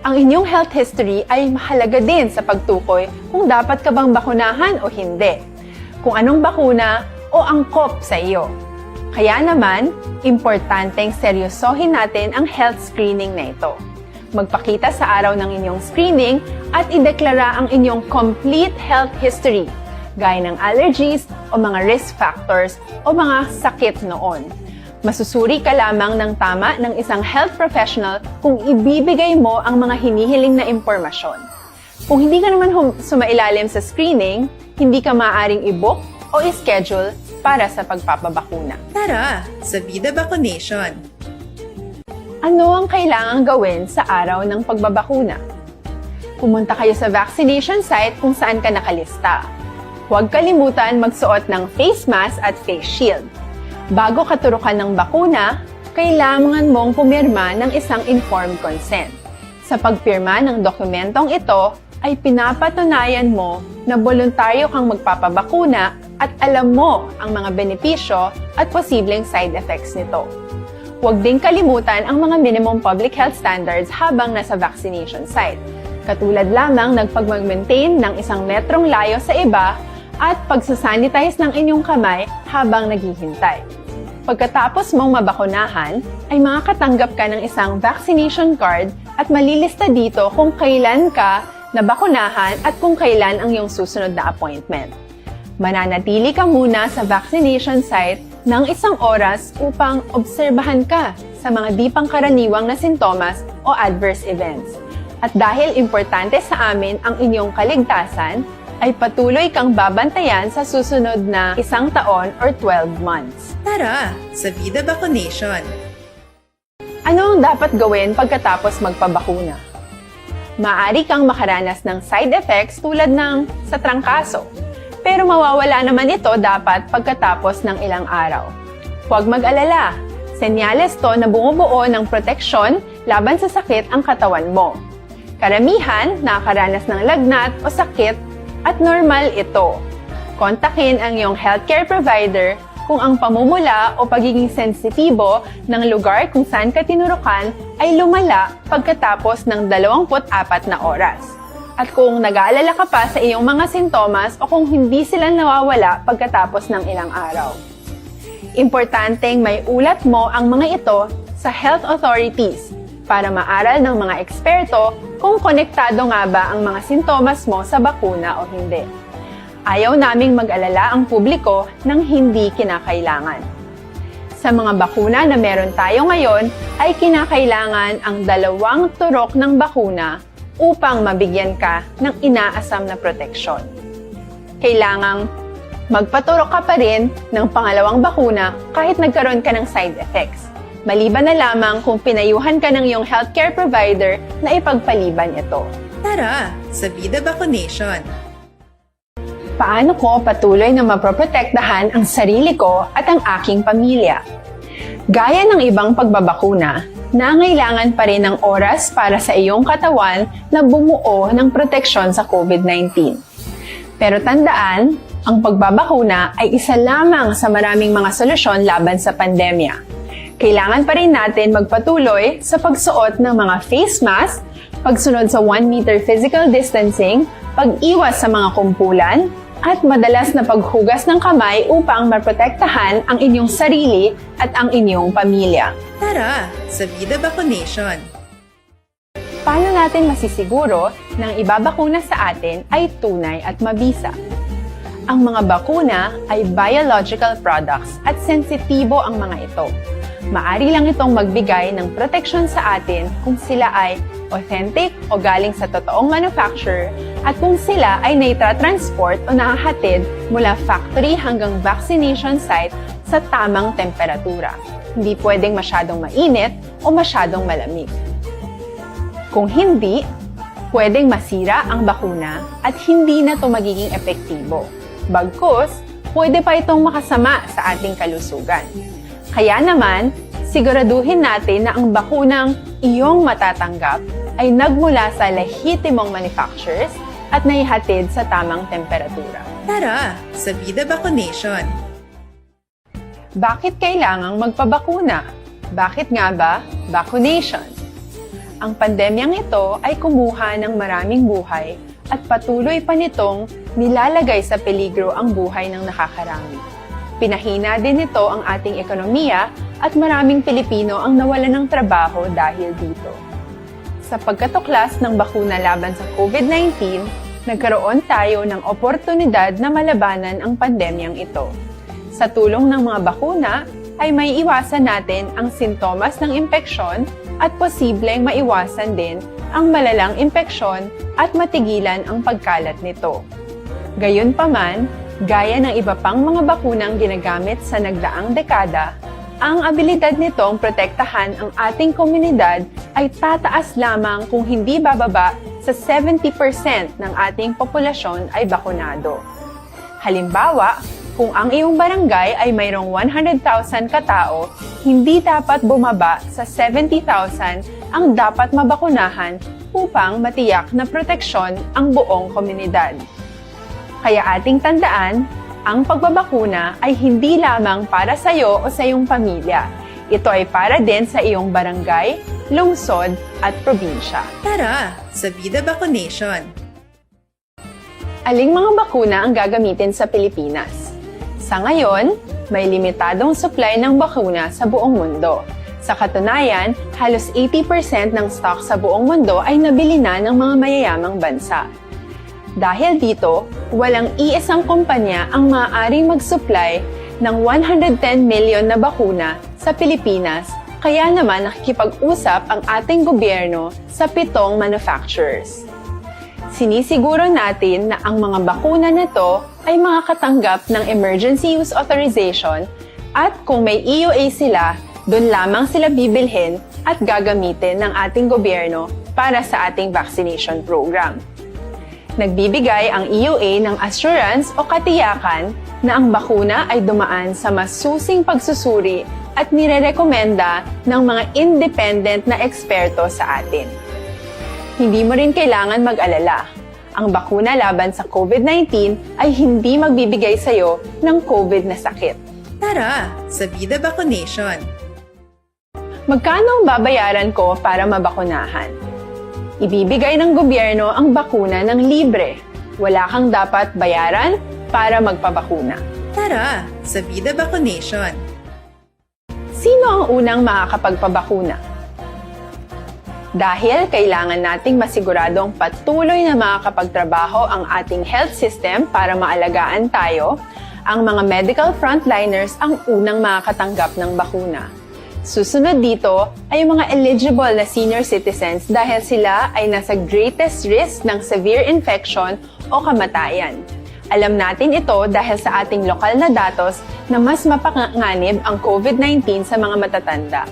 Ang inyong health history ay mahalaga din sa pagtukoy kung dapat ka bang bakunahan o hindi, kung anong bakuna o angkop sa iyo. Kaya naman, importanteng seryosohin natin ang health screening na ito. Magpakita sa araw ng inyong screening at ideklara ang inyong complete health history, gaya ng allergies o mga risk factors o mga sakit noon. Masusuri ka lamang ng tama ng isang health professional kung ibibigay mo ang mga hinihiling na impormasyon. Kung hindi ka naman hum- sumailalim sa screening, hindi ka maaaring i-book o i-schedule para sa pagpapabakuna. Tara, sa Vida Vaccination! Ano ang kailangang gawin sa araw ng pagbabakuna? Pumunta kayo sa vaccination site kung saan ka nakalista. Huwag kalimutan magsuot ng face mask at face shield. Bago ka turukan ng bakuna, kailangan mong pumirma ng isang informed consent. Sa pagpirma ng dokumentong ito ay pinapatunayan mo na boluntaryo kang magpapabakuna at alam mo ang mga benepisyo at posibleng side effects nito. Huwag ding kalimutan ang mga minimum public health standards habang nasa vaccination site, katulad lamang ng pagmag-maintain ng isang metrong layo sa iba at pagsasanitize ng inyong kamay habang naghihintay. Pagkatapos mong mabakunahan, ay makakatanggap ka ng isang vaccination card at malilista dito kung kailan ka nabakunahan at kung kailan ang iyong susunod na appointment. Mananatili ka muna sa vaccination site ng isang oras upang obserbahan ka sa mga di pangkaraniwang na sintomas o adverse events. At dahil importante sa amin ang inyong kaligtasan, ay patuloy kang babantayan sa susunod na isang taon or twelve months. Tara sa Vida Vaccination! Ano ang dapat gawin pagkatapos magpabakuna? Maaari kang makaranas ng side effects tulad ng sa trangkaso, pero mawawala naman ito dapat pagkatapos ng ilang araw. Huwag mag-alala, senyales to na bumubuo ng proteksyon laban sa sakit ang katawan mo. Karamihan nakakaranas ng lagnat o sakit at normal ito. Kontakin ang iyong healthcare provider kung ang pamumula o pagiging sensitibo ng lugar kung saan ka tinurukan ay lumala pagkatapos ng dalawampu't apat na oras, at kung nag-aalala ka pa sa iyong mga sintomas o kung hindi sila nawawala pagkatapos ng ilang araw. Importanteng may ulat mo ang mga ito sa health authorities para maaral ng mga eksperto kung konektado nga ba ang mga sintomas mo sa bakuna o hindi. Ayaw naming mag-alala ang publiko ng hindi kinakailangan. Sa mga bakuna na meron tayo ngayon, ay kinakailangan ang dalawang turok ng bakuna upang mabigyan ka ng inaasam na proteksyon. Kailangang magpaturok ka pa rin ng pangalawang bakuna kahit nagkaroon ka ng side effects, maliban na lamang kung pinayuhan ka ng iyong healthcare provider na ipagpaliban ito. Tara sa Vida Vaccination! Paano ko patuloy na mapoprotektahan ang sarili ko at ang aking pamilya? Gaya ng ibang pagbabakuna, nangailangan pa rin ng oras para sa iyong katawan na bumuo ng proteksyon sa COVID nineteen. Pero tandaan, ang pagbabakuna ay isa lamang sa maraming mga solusyon laban sa pandemya. Kailangan pa rin natin magpatuloy sa pagsuot ng mga face mask, pagsunod sa one meter physical distancing, pag-iwas sa mga kumpulan, at madalas na paghugas ng kamay upang maprotektahan ang inyong sarili at ang inyong pamilya. Tara sa Vida Vaccination! Paano natin masisiguro na ang ibabakuna sa atin ay tunay at mabisa? Ang mga bakuna ay biological products at sensitibo ang mga ito. Maari lang itong magbigay ng proteksyon sa atin kung sila ay authentic o galing sa totoong manufacturer at kung sila ay naitra-transport o nahahatid mula factory hanggang vaccination site sa tamang temperatura. Hindi pwedeng masyadong mainit o masyadong malamig. Kung hindi, pwedeng masira ang bakuna at hindi na ito magiging epektibo. Bagkus, pwede pa itong makasama sa ating kalusugan. Kaya naman, siguraduhin natin na ang bakunang iyong matatanggap ay nagmula sa lehitimong manufacturers at naihatid sa tamang temperatura. Tara sa Vida Vaccination! Bakit kailangang magpabakuna? Bakit nga ba vaccination? Ang pandemyang ito ay kumuha ng maraming buhay at patuloy pa nitong nilalagay sa peligro ang buhay ng nakakarami. Pinahina din nito ang ating ekonomiya at maraming Pilipino ang nawalan ng trabaho dahil dito. Sa pagkatuklas ng bakuna laban sa COVID nineteen, nagkaroon tayo ng oportunidad na malabanan ang pandemyang ito. Sa tulong ng mga bakuna, ay maiiwasan natin ang sintomas ng impeksyon at posibleng maiwasan din ang malalang impeksyon at matigilan ang pagkalat nito. Gayunpaman, gaya ng iba pang mga bakunang ginagamit sa nagdaang dekada, ang abilidad nitong protektahan ang ating komunidad ay tataas lamang kung hindi bababa sa seventy percent ng ating populasyon ay bakunado. Halimbawa, kung ang iyong barangay ay mayroong one hundred thousand katao, hindi dapat bumaba sa seventy thousand ang dapat mabakunahan upang matiyak na proteksyon ang buong komunidad. Kaya ating tandaan, ang pagbabakuna ay hindi lamang para sa iyo o sa iyong pamilya. Ito ay para din sa iyong barangay, lungsod, at probinsya. Tara, sa Vida Vaccination! Aling mga bakuna ang gagamitin sa Pilipinas? Sa ngayon, may limitadong supply ng bakuna sa buong mundo. Sa katunayan, halos eighty percent ng stock sa buong mundo ay nabili na ng mga mayayamang bansa. Dahil dito, walang iisang kumpanya ang maaaring mag-supply ng one hundred ten million na bakuna sa Pilipinas, kaya naman nakikipag-usap ang ating gobyerno sa pitong manufacturers. Sinisiguro natin na ang mga bakuna na to ay makakatanggap ng emergency use authorization, at kung may E U A sila, doon lamang sila bibilhin at gagamitin ng ating gobyerno para sa ating vaccination program. Nagbibigay ang E U A ng assurance o katiyakan na ang bakuna ay dumaan sa masusing pagsusuri at nirerekomenda ng mga independent na eksperto sa atin. Hindi mo rin kailangan mag-alala. Ang bakuna laban sa COVID nineteen ay hindi magbibigay sa iyo ng COVID na sakit. Tara, sa Vida Vaccination! Magkano ang babayaran ko para mabakunahan? Ibibigay ng gobyerno ang bakuna ng libre. Wala kang dapat bayaran para magpabakuna. Tara, sa Vida Vaccination! Sino ang unang makakapagpabakuna? Dahil kailangan nating masiguradong patuloy na makakapagtrabaho ang ating health system para maalagaan tayo, ang mga medical frontliners ang unang makakatanggap ng bakuna. Susunod dito ay ang mga eligible na senior citizens dahil sila ay nasa greatest risk ng severe infection o kamatayan. Alam natin ito dahil sa ating lokal na datos na mas mapanganib ang COVID nineteen sa mga matatanda.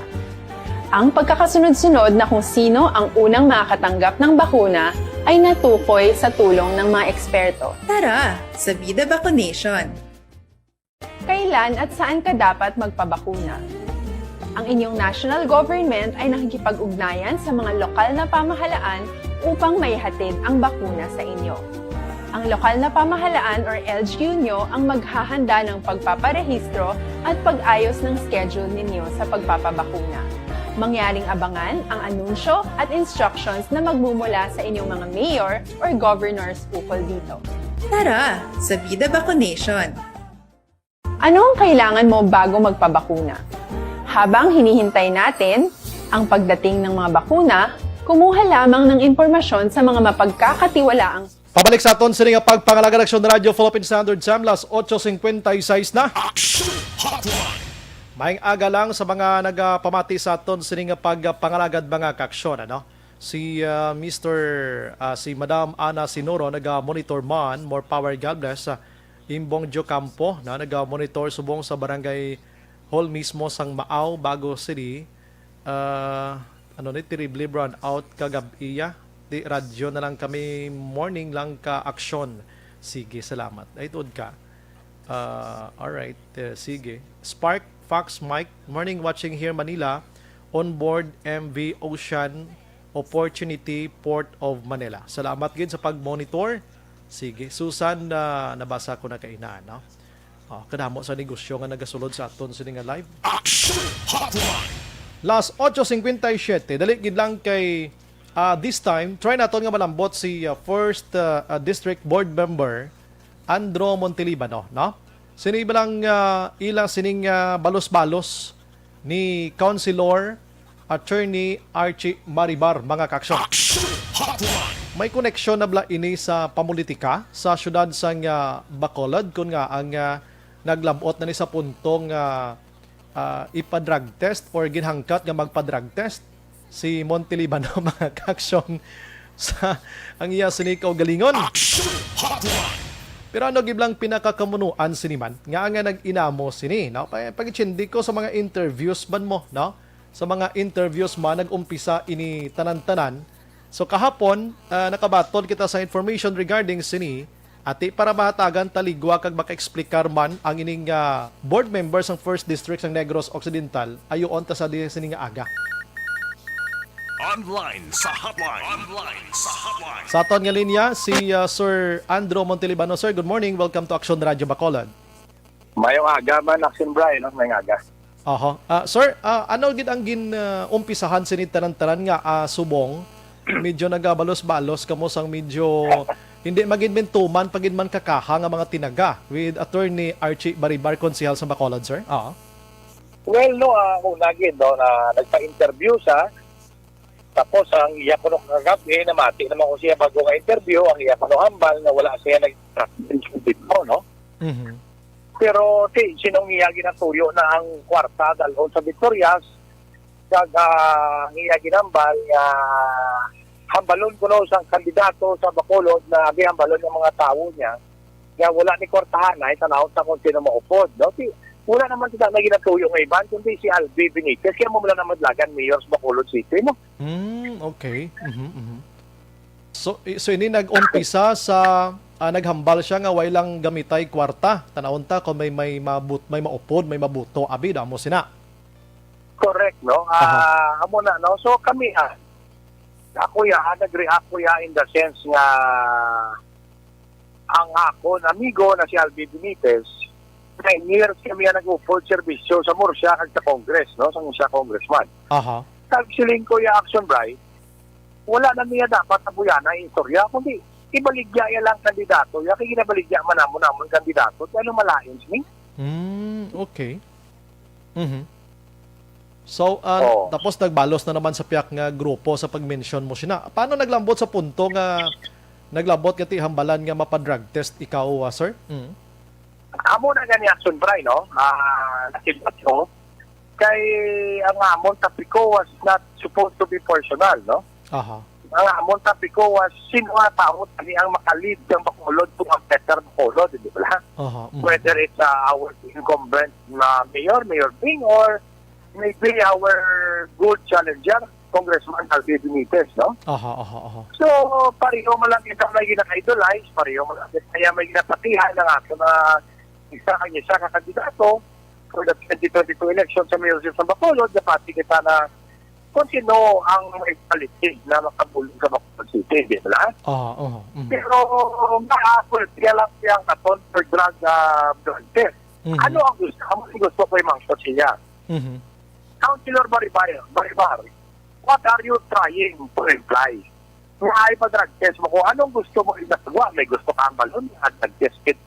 Ang pagkakasunod-sunod na kung sino ang unang makakatanggap ng bakuna ay natukoy sa tulong ng mga eksperto. Tara, sa Vida Vaccination! Kailan at saan ka dapat magpabakuna? Ang inyong national government ay nakikipag-ugnayan sa mga lokal na pamahalaan upang maihatid ang bakuna sa inyo. Ang lokal na pamahalaan or L G U nyo ang maghahanda ng pagpaparehistro at pag-ayos ng schedule ninyo sa pagpapabakuna. Mangyaring abangan ang anunsyo at instructions na magmumula sa inyong mga mayor or governors ukol dito. Tara, sa Vida Vaccination! Ano ang kailangan mo bago magpabakuna? Habang hinihintay natin ang pagdating ng mga bakuna, kumuha lamang ng impormasyon sa mga mapagkakatiwalaang Pabalik sa aton sini nga pagpangalagad, Aksyon Radyo Philippine Standard Time, las otso cincuenta y seis na. Action Hotline. Maayong aga lang sa mga nagapamati sa aton sini nga pagpangalagad, mga kaaksyon, ano? Si, ah, Mister, ah, si Madam Ana Sinoro naga-monitor man, more power, God bless. Ah, Imbong Diocampo na naga-monitor subong sa barangay hall mismo sang Maaw, Bago City. Ah, ano ni, terrible brownout kagab-iya. Di radyo na lang kami, morning lang ka-aksyon. Sige, salamat. Ay, tuod ka. Ah, alright, eh, sige. Spark, Fox, Mike, morning watching here, Manila. On board M V Ocean Opportunity, Port of Manila. Salamat gid sa pag-monitor. Sige, Susan, ah, nabasa ko na kaina, no? Oh, kadamo sa negosyo nga nagasulod sa aton sini nga live. Action Hotline. Las otso cincuenta y siete, dali gid lang kay, ah, this time, try naton nga malambot si, ah, First, ah, ah, District Board Member Andro Montelibano, no? Sini ba lang, ah, ila sining, ah, balos-balos ni Councilor Attorney Archie Maribar, mga kaaksyon. Action Hotline. May koneksyon na bala ini sa pamulitika sa siyudad sang, ah, Bacolod, kun nga ang, ah, naglambot na ni sa puntong, ah, ah, ipa-drug test or ginhangkat nga magpa-drug test si Montelibano, mga kaaksyon, sa ang iya sini kaugalingon. Action Hotline. Pero ano gid lang pinakakamunuan sini man nga, nga nag-inamo sini, no? Pa-, pag-itsindi ko sa mga interviews man mo, no? Sa mga interviews man, nag-umpisa ini tanan-tanan. So, kahapon, ah, nakabaton kita sa information regarding sini, ati para mahatagan ta ligwa kag maka-explicar man ang ining, ah, board member sang First District sang Negros Occidental, ayuon ta sa di sini nga aga. Online sa hotline. Online sa hotline. Sa aton nga linya, si, ah, Sir Andrew Montelibano. Sir, good morning. Welcome to Action Radio Bacolod. Mayong aga man, Action Brian, no? Mayong aga. Oho. Ah, sir, ah, ano gid ang gin, ah, umpisahan sini tanan-tanan nga, ah, subong? Medyo nagabalos-balos kamo sang medyo hindi magid mintuman pa gid man kakaha nga mga tinaga with Attorney Archie Baribar, konsehal sa Bacolod, sir? Oo. Well, no, ah, una gid, no, na nagpa-interview siya. Tapos, ang iya kuno kagab-i, namati naman ko siya bago nga interview, ang iya kuno hambal na wala siya nag-, dito, no? Mhm. Pero, ti, sinong iya ginatuyo na ang kwarta dalhon sa Victorias, kag, ah, ang iya ginambal nga hambalon kuno sang kandidato sa Bacolod na abi hambalon ng mga tawo niya nga wala ni kwartahan ay tanaw sa kung sino maupod, no? Ti, wala naman sila na ginatuyo nga iban, kundi si Albi Benitez, kaya mo wala naman dalagan mayor sa Bacolod City, no? Hmm, okay. Mhm, mhm. So, i-, so ini nag-umpisa sa, ah, naghambal siya nga way lang gamitay kwarta. Tanawon ta kung may, may mabut-, may maupod, may mabuto. Abi, damo sina. Correct, no? Aha. Ah, amo na, no? So, kami, ah, ako ya, ah, nag-react ko ya in the sense nga ang akon amigo na si Albi Benitez, nine years kami ang nag-upod serbisyo sa Murcia kag sa Congress, no? Sa, sa congressman. Aha. Kag siling ko ya, Action Bray, wala na niya dapat na buyana ang istorya, kundi ibaligya iya lang kandidato, ya kay ginabaligya man namon namon kandidato, kay ano malain sini? Hmm, okay. Mhm. So, ah, Oo. Tapos nagbalos na naman sa piyak nga grupo sa pag-mention mo sina. Paano naglambot sa punto nga naglambot nga ti hambalan nga mapa-drug test ikaw, ah, sir? Mm. Amo na gani, Action Bray, no? Ah, nakibot ko. Kay ang amon tapiko was not supposed to be personal, no? Aha. Ang amon tapiko was sino nga tawo tani ang makalid sang Bacolod to a better Bacolod, di ba? Aha, mm. Whether it's, uh, our incumbent na mayor, Mayor Bing, or maybe our good challenger, Congressman Alfie Benitez, no? Aha, aha, aha. So, pareho man lang kita may ginaka-idolize, pareho man lang kita may ginapatihan ang ato na isa ang isa ka kandidato for the twenty twenty-two election sa mayorship sa Bacolod, napati kita na kung sino ang may quality na makabulong sa Bacolod City, di ba? Aha, aha, mhm. Pero, maapol, kaya lang siyang katon for drug, ah, drug test. Mhm. Ano ang gusto? Ang gusto ko yung mangkot siya. Mhm. Councilor Baribar, Baribar, what are you trying to imply? Nga ay pa-drug test mo ko, anong gusto mo igasagwa? May gusto ka ang balon? Ang drug test kit,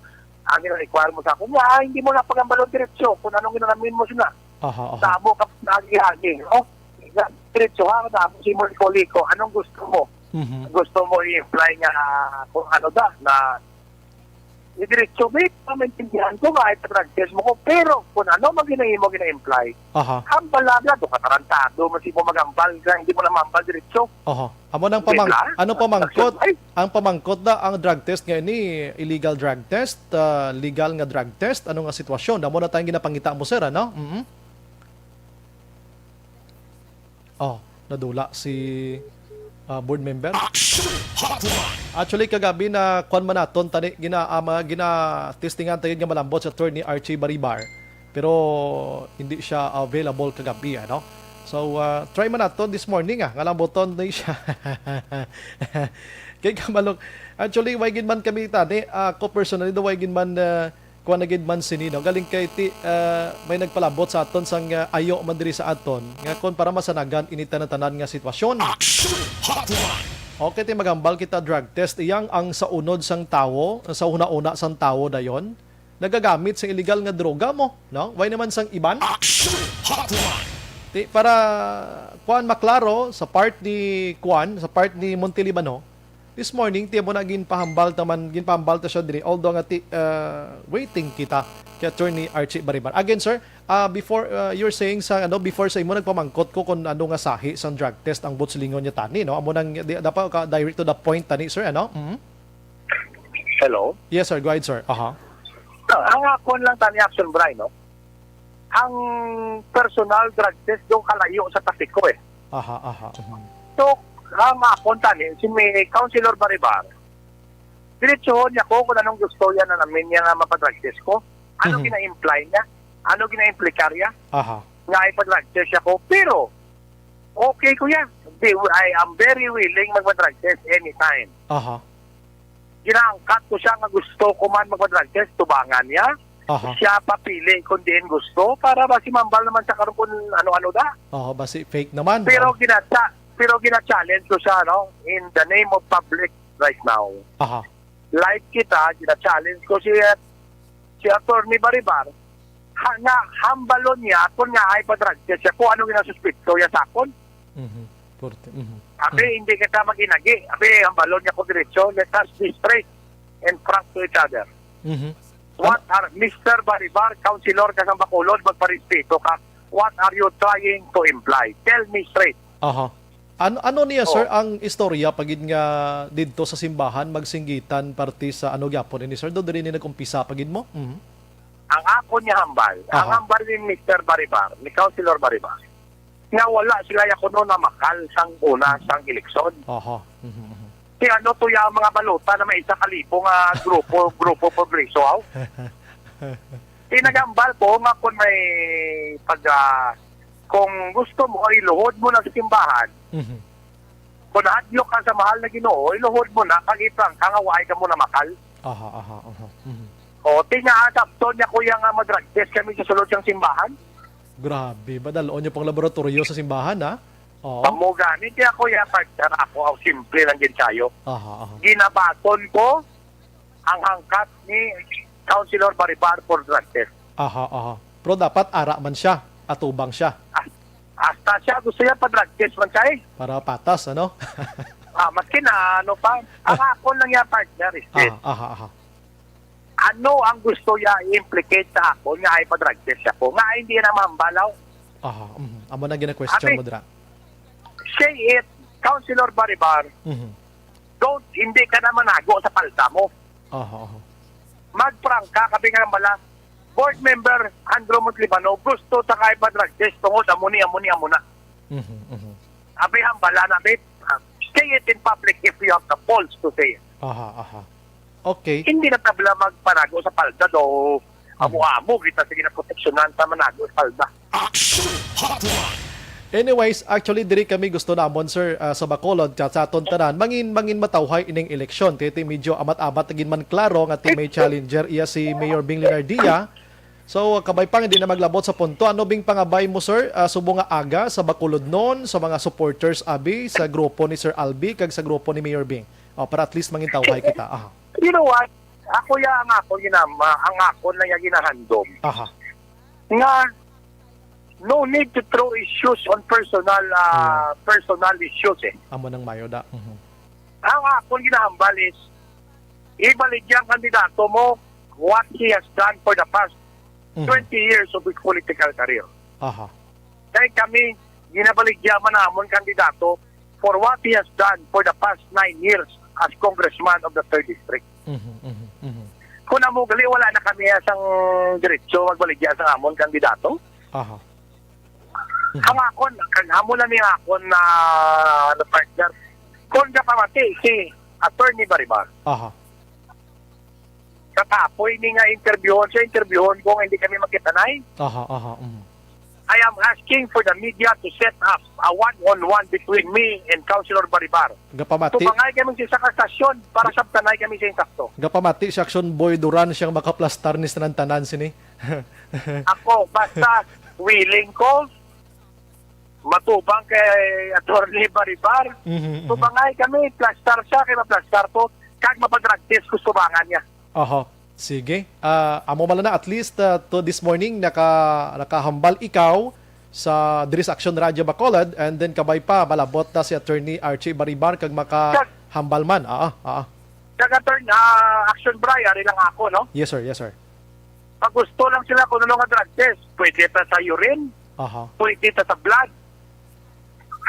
ang gina-require mo sa akon, nga, ah, hindi mo na pag-ambalon diretso kung anong ginanamin mo sila. Aha, aha. Tabo ka nagihagi, no? Diretso ha, tapos si mo liko-liko, anong gusto mo? Mhm. Gusto mo i-imply nga, ah, kung ano da, na diretso, may maintindihan ko nga ay pa-drug test mo ko, pero kung ano man ginahimo, gina-imply, aha, hambal na, do katarantado, mas imo magambal, kaya hindi mo na mambal diretso. Oho. Amo nang Di pamang-, ba? Ano pamangkot? Ay. Ang pamangkot na ang drug test nga ini, illegal drug test, ah, legal nga drug test, ano nga sitwasyon? Amo na tayong ginapangita mo, sir, ano? Mhm. Oh, nadula si, ah, board member. Action Hotline. Actually, kagabi na kuwan man naton, tani, gina-, ah, mga gina-testingan tayo nga malambot sa Attorney Archie Baribar. Pero hindi siya available kagabi, ano? So, ah, try man naton this morning, ah, nga lambuton na siya. Kay kamalok, actually, way gid man kami tani, ah, ako personally, do way gid man, ah, kuwan na gid man sini, no? Galing kay ti, ah, may nagpalabot sa aton sang, ah, ayo man diri sa aton, nga kon para masanagan ini tanan-tanan nga sitwasyon. Action Hotline. Okay, ti magambal kita drug test. Iyang ang sa unod sang tawo, sa una-una sang tawo dayon, nagagamit sa illegal nga droga mo, no? Way naman sang iban. Action Hotline. Ti, para, kuwan, maklaro sa part ni, kuwan, sa part ni Montelibano, this morning, ti mo na ginpahambal ta man, ginpahambal ta siya diri, although nga ti, uh, waiting kita kay Attorney Archie Baribar. Again, sir, uh, before, uh, you're saying sa, ano, before sa imo nagpamangkot ko kung ano nga sahi sang drug test ang buot silingon niya tani, no? Amo nang, di, dapat ka direct to the point tani, sir, ano? Mhm. Hello? Yes, sir. Go ahead, sir. Aha. Ah, ang akon lang tani, Action Bray, no? Ang personal drug test do kalayo sa topic ko, eh. Aha, aha. Mhm. So, ang akon tani, si may Councilor Baribar, diretsohon niya ko kung anong gusto niya na namin niya nga mapadrug test ko. Ano Mhm. gina-imply niya? Ano gina-implikar niya? Aha. Nga ipadrug test siya ko. Pero, Okay, kuya. Di, I am very willing magpa-drug test anytime. Aha. Ginaangkat ko siya nga gusto ko man magpa-drug test, tubangan niya. Aha. Siya papili kung diin gusto para basi mambal naman sa karon kung ano-ano da. Aha, basi fake naman. Pero ginacha pero gina-challenge ko siya, no, in the name of public right now. Aha. Live kita, gina-challenge ko si si Attorney Baribar, ha, nga hambalon niya kung nga ay pa-drug test siya, kung ano ginasuspetso niya sa akon. Mhm. Korte. Mhm. Abi, hindi kita mag-inagi. Abi, hambalon niya ko diretso. Let us be straight and frank to each other. Mhm. What are Mister Baribar, Councilor ka sa Bacolod, magparespeto ka? What are you trying to imply? Tell me straight. Aha. Ano, ano niya, sir, Oh. ang istorya pagid nga didto sa simbahan magsinggitan parte sa ano gyapon ini, sir? Do diri ni nag-umpisa pagid mo? Mhm. Ang ako niya hambal, ang Aha. hambal ni Mister Baribar, ni Councilor Baribar, nga wala sila ya kuno namakal sang una sang eleksyon. Aha. Mhm, mhm. Kay ano to ya ang mga balota na may isa ka libo nga grupo, grupo progreso, aw? Kay nagambal ko nga kung may pag, ah, kung gusto mo, iluhod mo na sa simbahan. Mhm. Kung hadlok ka sa mahal na Ginoo, iluhod mo na, kag iprangka nga waay ka mo namakal. Aha, aha, aha. Mhm. O, ti nga, ah, sabton niya, kuya, nga mag-drug test kami sa sulod sang simbahan. Grabe, badalon niyo pang laboratorio sa simbahan, ha? Oo. Amo gani, kaya, kuya, partner, ako, aw, simple lang gid kayo. Aha, aha. Ginabaton ko ang hangkat ni Councilor Baribar for drug test. Aha, aha. Pero dapat ara man siya, atubang siya. Ah, hasta siya, gusto niya pa-drug test man siya, eh. Para patas, ano? Ah, maski na, ano pa, ang Ah. akon lang niya, partner, is this. Ah, aha, aha. Ano ang gusto niya i-implicate sa akon nga ay pa-drug test ako? Nga hindi na mambalaw? Aha, mhm. Amo na gina-question Abi, mo, dra. Say it, Councilor Baribar, Mhm. don't, hindi ka na manago sa palda mo. Aha, aha. Magprangka, kami nga bala, Board Member Andrew Montlibano, gusto sa kay pa-drug test tungod amo ni, amo ni, amo na. Mhm, mhm. Abi, hambala na, abi. Say it in public if you have the balls to say it. Aha, aha. Okay. Hindi na tabla magpanago sa palda do. Mhm. Amo-amo kita, sige na, proteksyonan ta manago sa palda. Action Hotline. Anyways, actually, diri kami gusto namon, sir, ah, sa Bacolod, sa, sa aton tanan, mangin, mangin matawhay ining eleksyon. Kaya ti medyo amat-amat, nagin man klaro nga ti may challenger, iya si Mayor Bing Leonardia. So, kabay pa nga di na maglabot sa punto, ano bing pangabay mo, sir, ah, subong nga aga sa Bacolodnon, sa mga supporters, abi, sa grupo ni Sir Albi, kag sa grupo ni Mayor Bing? O, para at least mangintawhay kita. Aha. You know what? Ako ya ang ako ginama, ang ako na ya ginahandom. Aha. Nga, no need to throw issues on personal, ah, Yeah. personal issues, eh. Amo nang mayo da. Mhm. Ang akon ginahambal is, ibaligya ang kandidato mo what he has done for the past Mhm. twenty years of his political career. Aha. Kay kami, ginabaligya man namon kandidato for what he has done for the past nine years as congressman of the third district. Mhm, mhm, mhm. Kung amo gali, wala na kami sang diretso magbaligya sa amon kandidato. Aha. Mhm. Ang akon, kag amo lang ni akon na, na partner. Kung kapamati si Attorney Baribar, Aha. kakapoy ni nga interviewon siya, interviewon ko nga hindi kami magkitanay. Aha, aha, mhm. I am asking for the media to set up a one-on-one between me and Councilor Baribar. Gapamati. Tumangay kami sa isa ka stasyon para sabtanay kami sa insakto. Gapamati si Action Boy Duran siyang makaplastar ni tanan-tanan sini. Ako, basta willing ko, matubang kay Attorney Baribar. Mhm, mhm. Tumangay kami, plastar siya, kay maplastar ko, kag mapadrag test ko, tubangan niya. Oho. Sige. Ah, amo man lang na, at least, ah, to this morning, naka-, nakahambal ikaw sa, diri sa Action Radio Bacolod, and then kabay pa, malabot na si Attorney Archie Baribar kag makahambal man. Ah, ah, ah. Kag Attorney, ah, Action Bri, ari lang ako, no? Yes, sir. Yes, sir. Pag gusto lang sila kung ano nga drug test, pwede ta sa urine, Aha. pwede ta sa blood.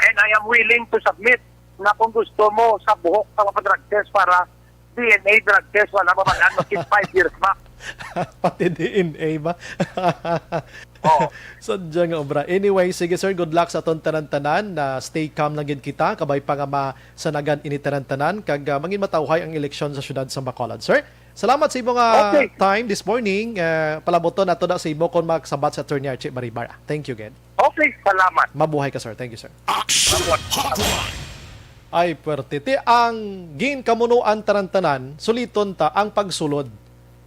And I am willing to submit na kung gusto mo sa buhok sa mga drug test para D N A drug test, wala pa man, ano, five years back. Pati D N A ba? Oo. Sadya nga obra. Anyway, sige, sir, good luck sa aton tanan-tanan. Na stay calm lang gid kita. Kabay pa nga masanagan ini tanan-tanan. Kag, ah, mangin matawhay ang eleksyon sa siyudad sa Bacolod, sir. Salamat sa imo nga Okay. time this morning. Eh, palabuton nato na sa imo kung makasabat sa Attorney Archie Baribar. Thank you, Ged. Okay, salamat. Mabuhay ka, sir. Thank you, sir. Action Hotline. Ay, pwerte. Ti ang ginkamunuan tanan-tanan, suliton ta ang pagsulod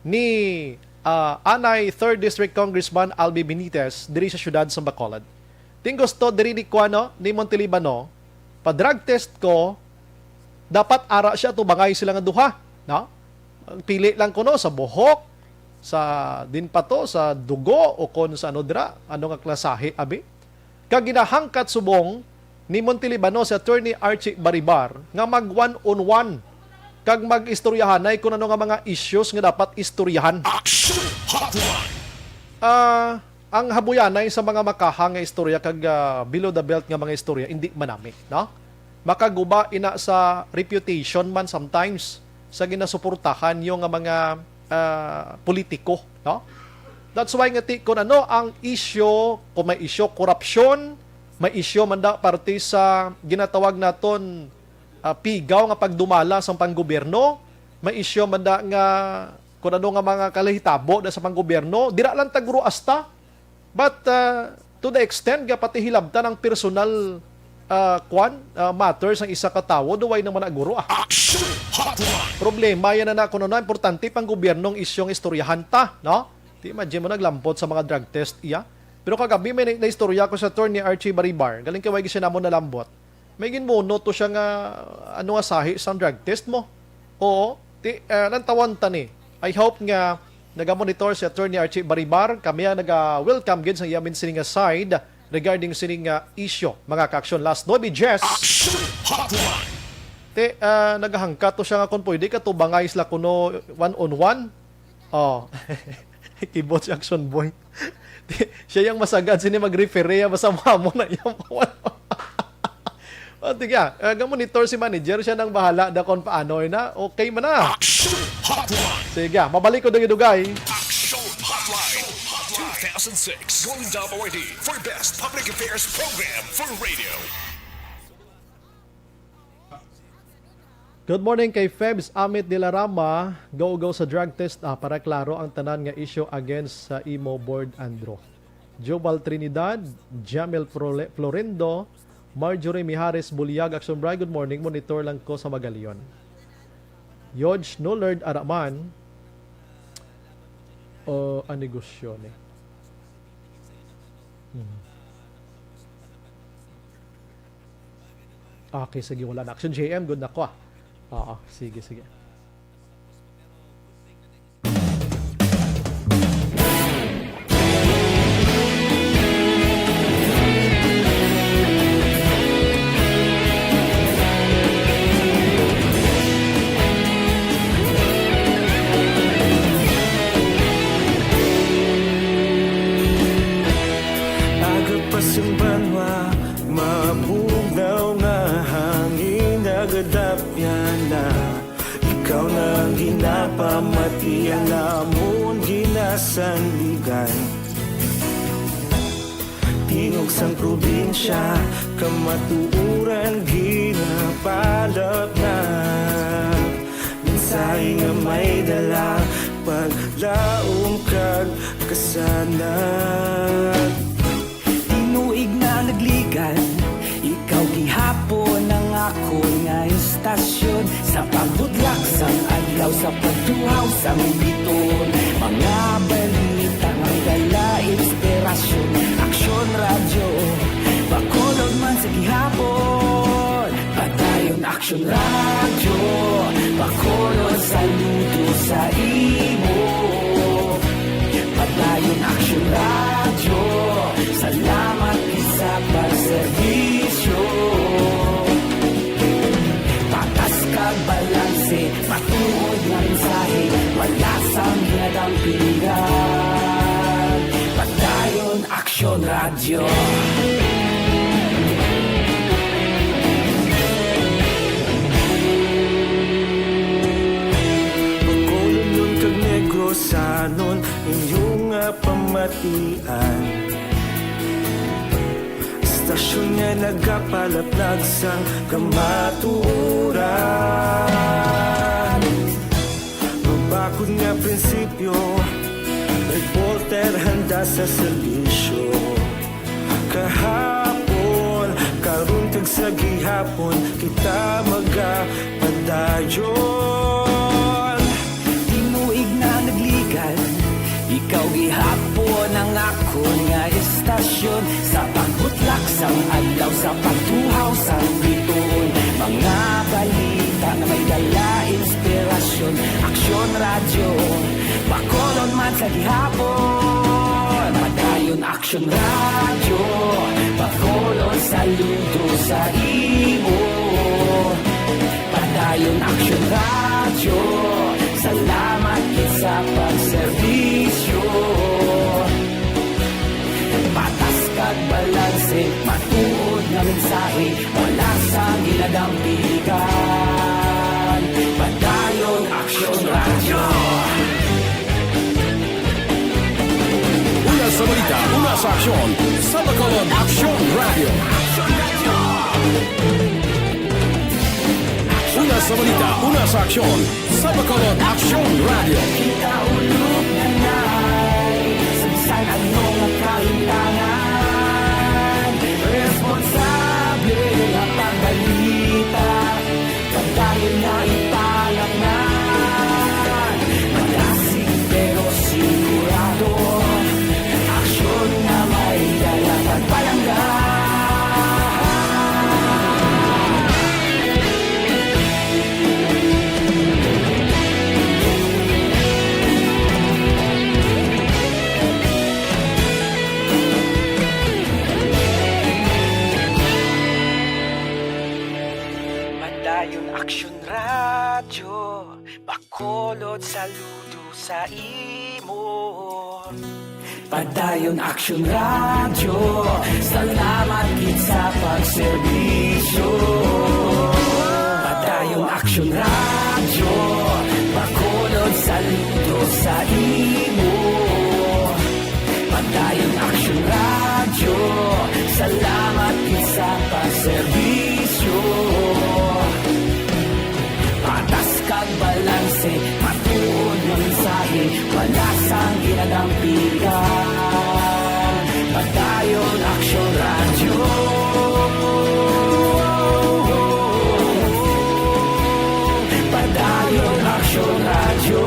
ni, ah, anay third District Congressman Albi Benitez diri sa siyudad sa Bacolod. Ting gusto diri ni kuano, ni Montelibano, pa-drug test ko, dapat ara siya tubangay sila nga duha, no? Pili lang kuno sa buhok, sa din pa to, sa dugo, o kon sa ano dira, ano nga klasahe, abi? Kag ginahangkat subong ni Montelibano si Attorney Archie Baribar nga mag one on one kag mag-istoryahanay kung ano nga mga issues nga dapat istoryahan. Action Hotline. Ah, ang habuyanay sa mga makaha nga istorya kag, ah, below the belt nga mga istorya, indi manami, no? Makaguba ina sa reputation man sometimes sa ginasuportahan nyo nga mga, ah, politiko, no? That's why nga ti, kung ano ang isyu, kung may isyu korupsyon, may isyu man da parte sa ginatawag naton, ah, pigaw nga pagdumala sa panggobyerno, may isyu man da nga kung ano nga mga kalahitabo da sa panggobyerno, dira lang taguro asta. But, ah, to the extent nga pati hilabtan ang personal, ah, kwan, ah, matters ang isa ka tawo, duway naman na guro, ah. Action Hotline. Problema yan na, na kung ano, importante pang gobyernong isyong istoryahan ta, no? Di imagine mo, naglampot sa mga drug test, iya. Pero kagabi may na-, naistorya ko sa Attorney Archie Baribar. Galing kay Wagi siya namon nalambot. May ginmuno to siya nga, ano nga sahi sang drug test mo? Oo. Ti, ah, nantawan ta ni. I hope nga nagamonitor si Attorney Archie Baribar. Kami ang naga-welcome gid sa iya man sini nga side regarding sining, ah, issue, mga ka-aksyon. Last nuebe diyes. Action Hotline. Ti, ah, nagahangkat to siya nga kung pwede katubangay sila kuno one on one. Oh. Keyboard si Action Boy. Siya yung masagad sini mag-referee, basta mo na yung Oh, tiga, ah, ga-monitor si manager, siya nang bahala da kung paano na. Okay man na. Action Hotline. Sige, mabalik ko dugay-dugay. Action Hotline. Two thousand six Golden Dome Awardee for Best Public Affairs Program for Radio. Good morning kay Febs Amit de la Rama. Go, go sa drug test, ah, para klaro ang tanan nga issue against sa imo board, Andrew. Jubal Trinidad, Jamel Flore-, Florendo, Marjorie Mijares Buliag, Action Bray, good morning. Monitor lang ko sa Magalion. George Nullard Araman, o ang negosyo ni. Hmm. Okay, sige, wala na. Action J M, good na ko, ah. Oo, sige, sige. Aga pa sing banwa, mabugnaw nga hangin, nagadapyan na. Ikaw na ang ginapamati, ang amon ginasandigan. Tingog sang probinsya, kamatuoran ginapalapnap. Mensahe nga may dala, paglaom kag kasanag. Tinuig na nagligan, ikaw gihapon ang akon nga istasyon. Sa pagbudlak sang adlaw, sa pagtuhaw sang biton, mga balita nga dala inspirasyon. Aksyon Radyo, Bacolod man sa gihapon. Padayon Aksyon Radyo, Bacolod, saludo sa imo. Padayon Aksyon Radyo, salamat gid sa pagserbisyo. Patas kag balanse, matuod nga mensahe, wala sang ginadampingan. Padayon Aksyon Radyo. Bacolodnon kag Negrosanon, inyo nga pamatian. Istasyon nga nagapalaplag sang kamatuoran. Mabakod Nga prinsipyo, reporter handa sa serbisyo. Kahapon, karon kag sa gihapon, kita magapadayon. Tinuig na nagligad, ikaw gihapon ang akon nga istasyon. Sa pagbutlak sang adlaw, sa pagtuhaw sang bituon, mga balita nga may dala inspirasyon. Aksyon Radyo, Bacolod man sa gihapon. Padayon Aksyon Radyo, Bacolod, saludo sa imo. Padayon Aksyon Radyo, salamat gid sa pagserbisyo. Patas kag balanse, matuod nga mensahe, wala sang ginadampigan. Padayon Aksyon Radyo. Una sa balita, una sa aksyon, sa Bacolod Aksyon Radyo. Una sa balita, una sa aksyon, sa Bacolod Aksyon Radyo. Kita ulog na nay, sa bisan ano nga kahintangan, responsable nga pagbalita, pagdayon nga ipalaknan. Madasig pero sigurado, aksyon nga may dala pagpalangga. Padayon Aksyon Radyo, Bacolod, saludo sa imo. Padayon Aksyon Radyo, salamat gid sa pagserbisyo. Padayon Aksyon Radyo, Bacolod, saludo sa imo. Padayon Aksyon Radyo, salamat gid sa pagserbisyo. Patas kag balanse, matuod nga mensahe, wala sang ginadampigan. Padayon Aksyon Radyo. Padayon Aksyon Radyo.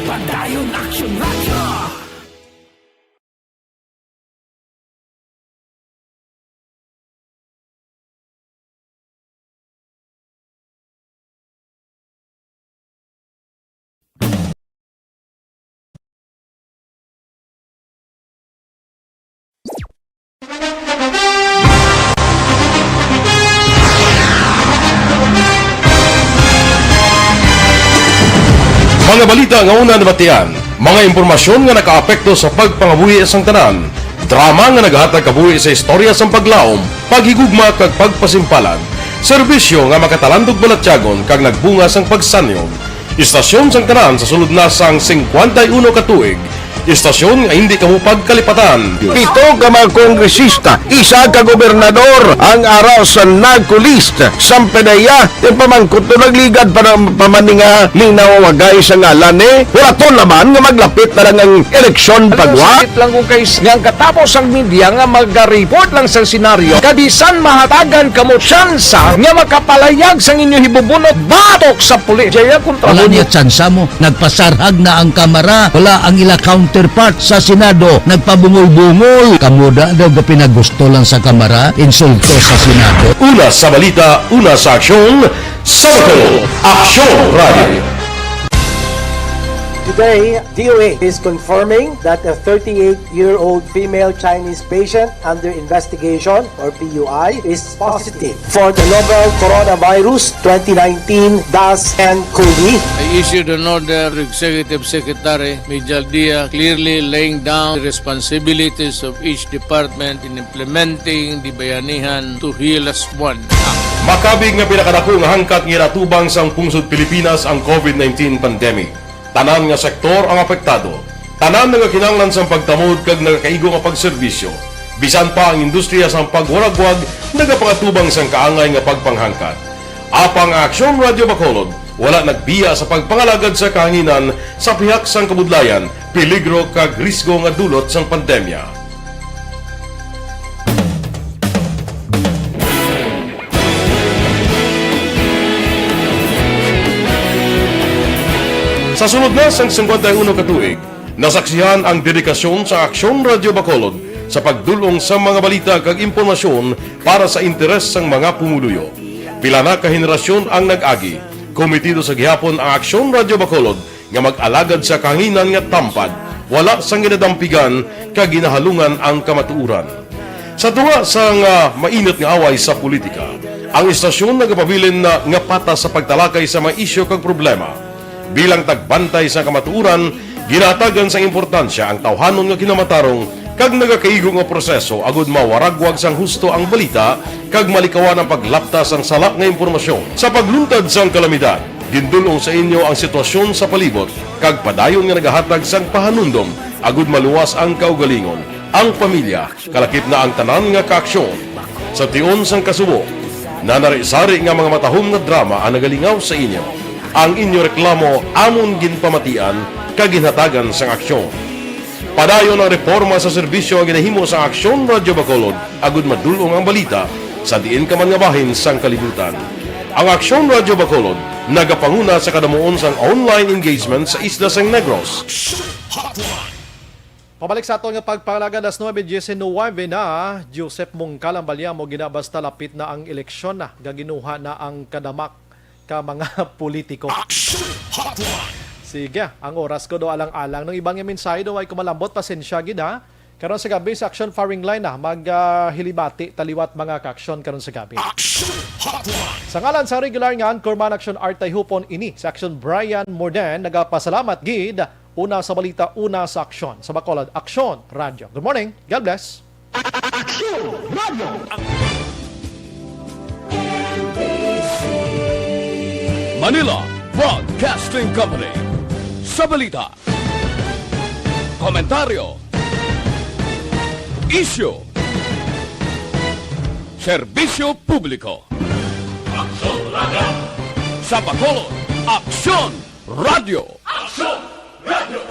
Padayon Aksyon Radyo. Mga balita nga una nabatian, mga impormasyon nga nakaapekto sa pagpangabuhi sang tanan, drama nga nagahatag kabuhi sa istorya sang paglaom, paghigugma kag pagpasimpalan, serbisyo nga makatalandog balatyagon kag nagbunga sang pagsanyog. Istasyon sang tanan sa sulod na sang singkwenta y uno ka tuig. Istasyon nga hindi kamo pagkalipatan. Pito ka mga kongresista, isa ka gobernador ang ara sa NAGCO list. Sang P D E A, ipamangkot to nagligad para pamaninga linawagay sa ngalan ni. Wala to laman nga maglapit na lang ang eleksyon pagwa. Sakit lang kung kay nga ang katapos ang media nga maga-report lang sa senaryo, kabisan mahatagan kamo tsansa nga makapalayag sang inyo hibubunot batok sa pulis. Jaya kontra Wala mo. Niya tsansa mo. Nagpasarhag na ang Kamara. Wala ang ila counterpart sa Senado. Nagpabungol-bungol. Kamo da daw ga pinagusto lang sa Kamara. Insulto sa Senado. Una sa balita, una sa aksyon, sa Bacolod Aksyon Radio. Today, D O H is confirming that a thirty-eight-year-old female Chinese patient under investigation, or P U I, is positive for the novel coronavirus twenty nineteen dash N cov. I issued an order to Executive Secretary Mijal Dia, clearly laying down the responsibilities of each department in implementing the Bayanihan to Heal Us One Act. Makabig nga pinakadako nga hangkat nga ginatubang sang pungsod Pilipinas ang COVID nineteen pandemic. Tanan nga sektor ang apektado. Tanan nagakinahanglan sang pagtamod kag nagakaigo nga pagserbisyo. Bisan pa ang industriya sang pagwaragwag nagapangatubang sang kaangay nga pagpanghangkat. Apang ang Aksyon Radyo Bacolod wala nagbiya sa pagpangalagad sa kahanginan sa pihak sang kabudlayan, peligro kag risgo nga dulot sang pandemya. Sa sulod na sang singkwenta y uno ka tuig, nasaksihan ang dedikasyon sa Aksyon Radyo Bacolod sa pagdul-ong sa mga balita kag impormasyon para sa interes sang mga pumuluyo. Pila na ka henerasyon ang nag-agi. Komitido sa gihapon ang Aksyon Radyo Bacolod nga mag-alagad sa kahanginan nga tampad, wala sang ginadampigan kag ginahalungan ang kamatuoran. Sa tunga sang, ah, mainit nga away sa politika, ang istasyon nagapabilin na nga patas sa pagtalakay sa mga isyu kag problema. Bilang tagbantay sa kamatuoran, ginahatagan sang importansya ang tawhanon nga kinamatarong kag nagakaigo nga proseso agud mawaragwag sang husto ang balita kag malikawan ang paglapta sang sala nga impormasyon. Sa pagluntad sang kalamidad, gindul-ong sa inyo ang sitwasyon sa palibot kag padayon nga nagahatag sang pahanumdom agud maluwas ang kaugalingon, ang pamilya, kalakip na ang tanan nga kaaksyon. Sa tion sang kasubo, nanari-sari nga mga matahom nga drama ang nagalingaw sa inyo. Ang inyo reklamo amon ginpamatian kag ginhatagan sang aksyon. Padayon ang reporma sa serbisyo nga ginahimo sa Aksyon Radyo Bacolod agud madul-ong ang balita sa diin ka man nga bahin sang kalibutan. Ang Aksyon Radyo Bacolod nagapanguna sa kadamuon sang online engagement sa isla sang Negros. Pabalik sa aton nga pagpangalaga, alas nuebe diecinuebe na, Joseph Mungkal ang balya mo ginabasta lapit na ang eleksyon na, gaginuha na ang kadamak ka mga politiko. Action Hotline. Sige, ang oras ko do alang-alang. Nung iban nga mensahe do ay kumalambot, pasensya gid ha. Karon sa gabi sa Action Firing Line na, mag, ah, hilibati taliwat mga ka-aksyon karon sa gabi. Action Hotline. Sa ngalan sa regular nga Anchorman Action Art Tayhupon ini, sa Action Brian Morden, nagapasalamat gid. Una sa balita, una sa aksyon. Sa Bacolod, Aksyon Radio. Good morning. God bless. Aksyon Radio. Manila Broadcasting Company. Sa balita, komentaryo, isyu, serbisyo publiko. Aksyon Radio. Sa Bacolod, Aksyon Radio. Aksyon Radio.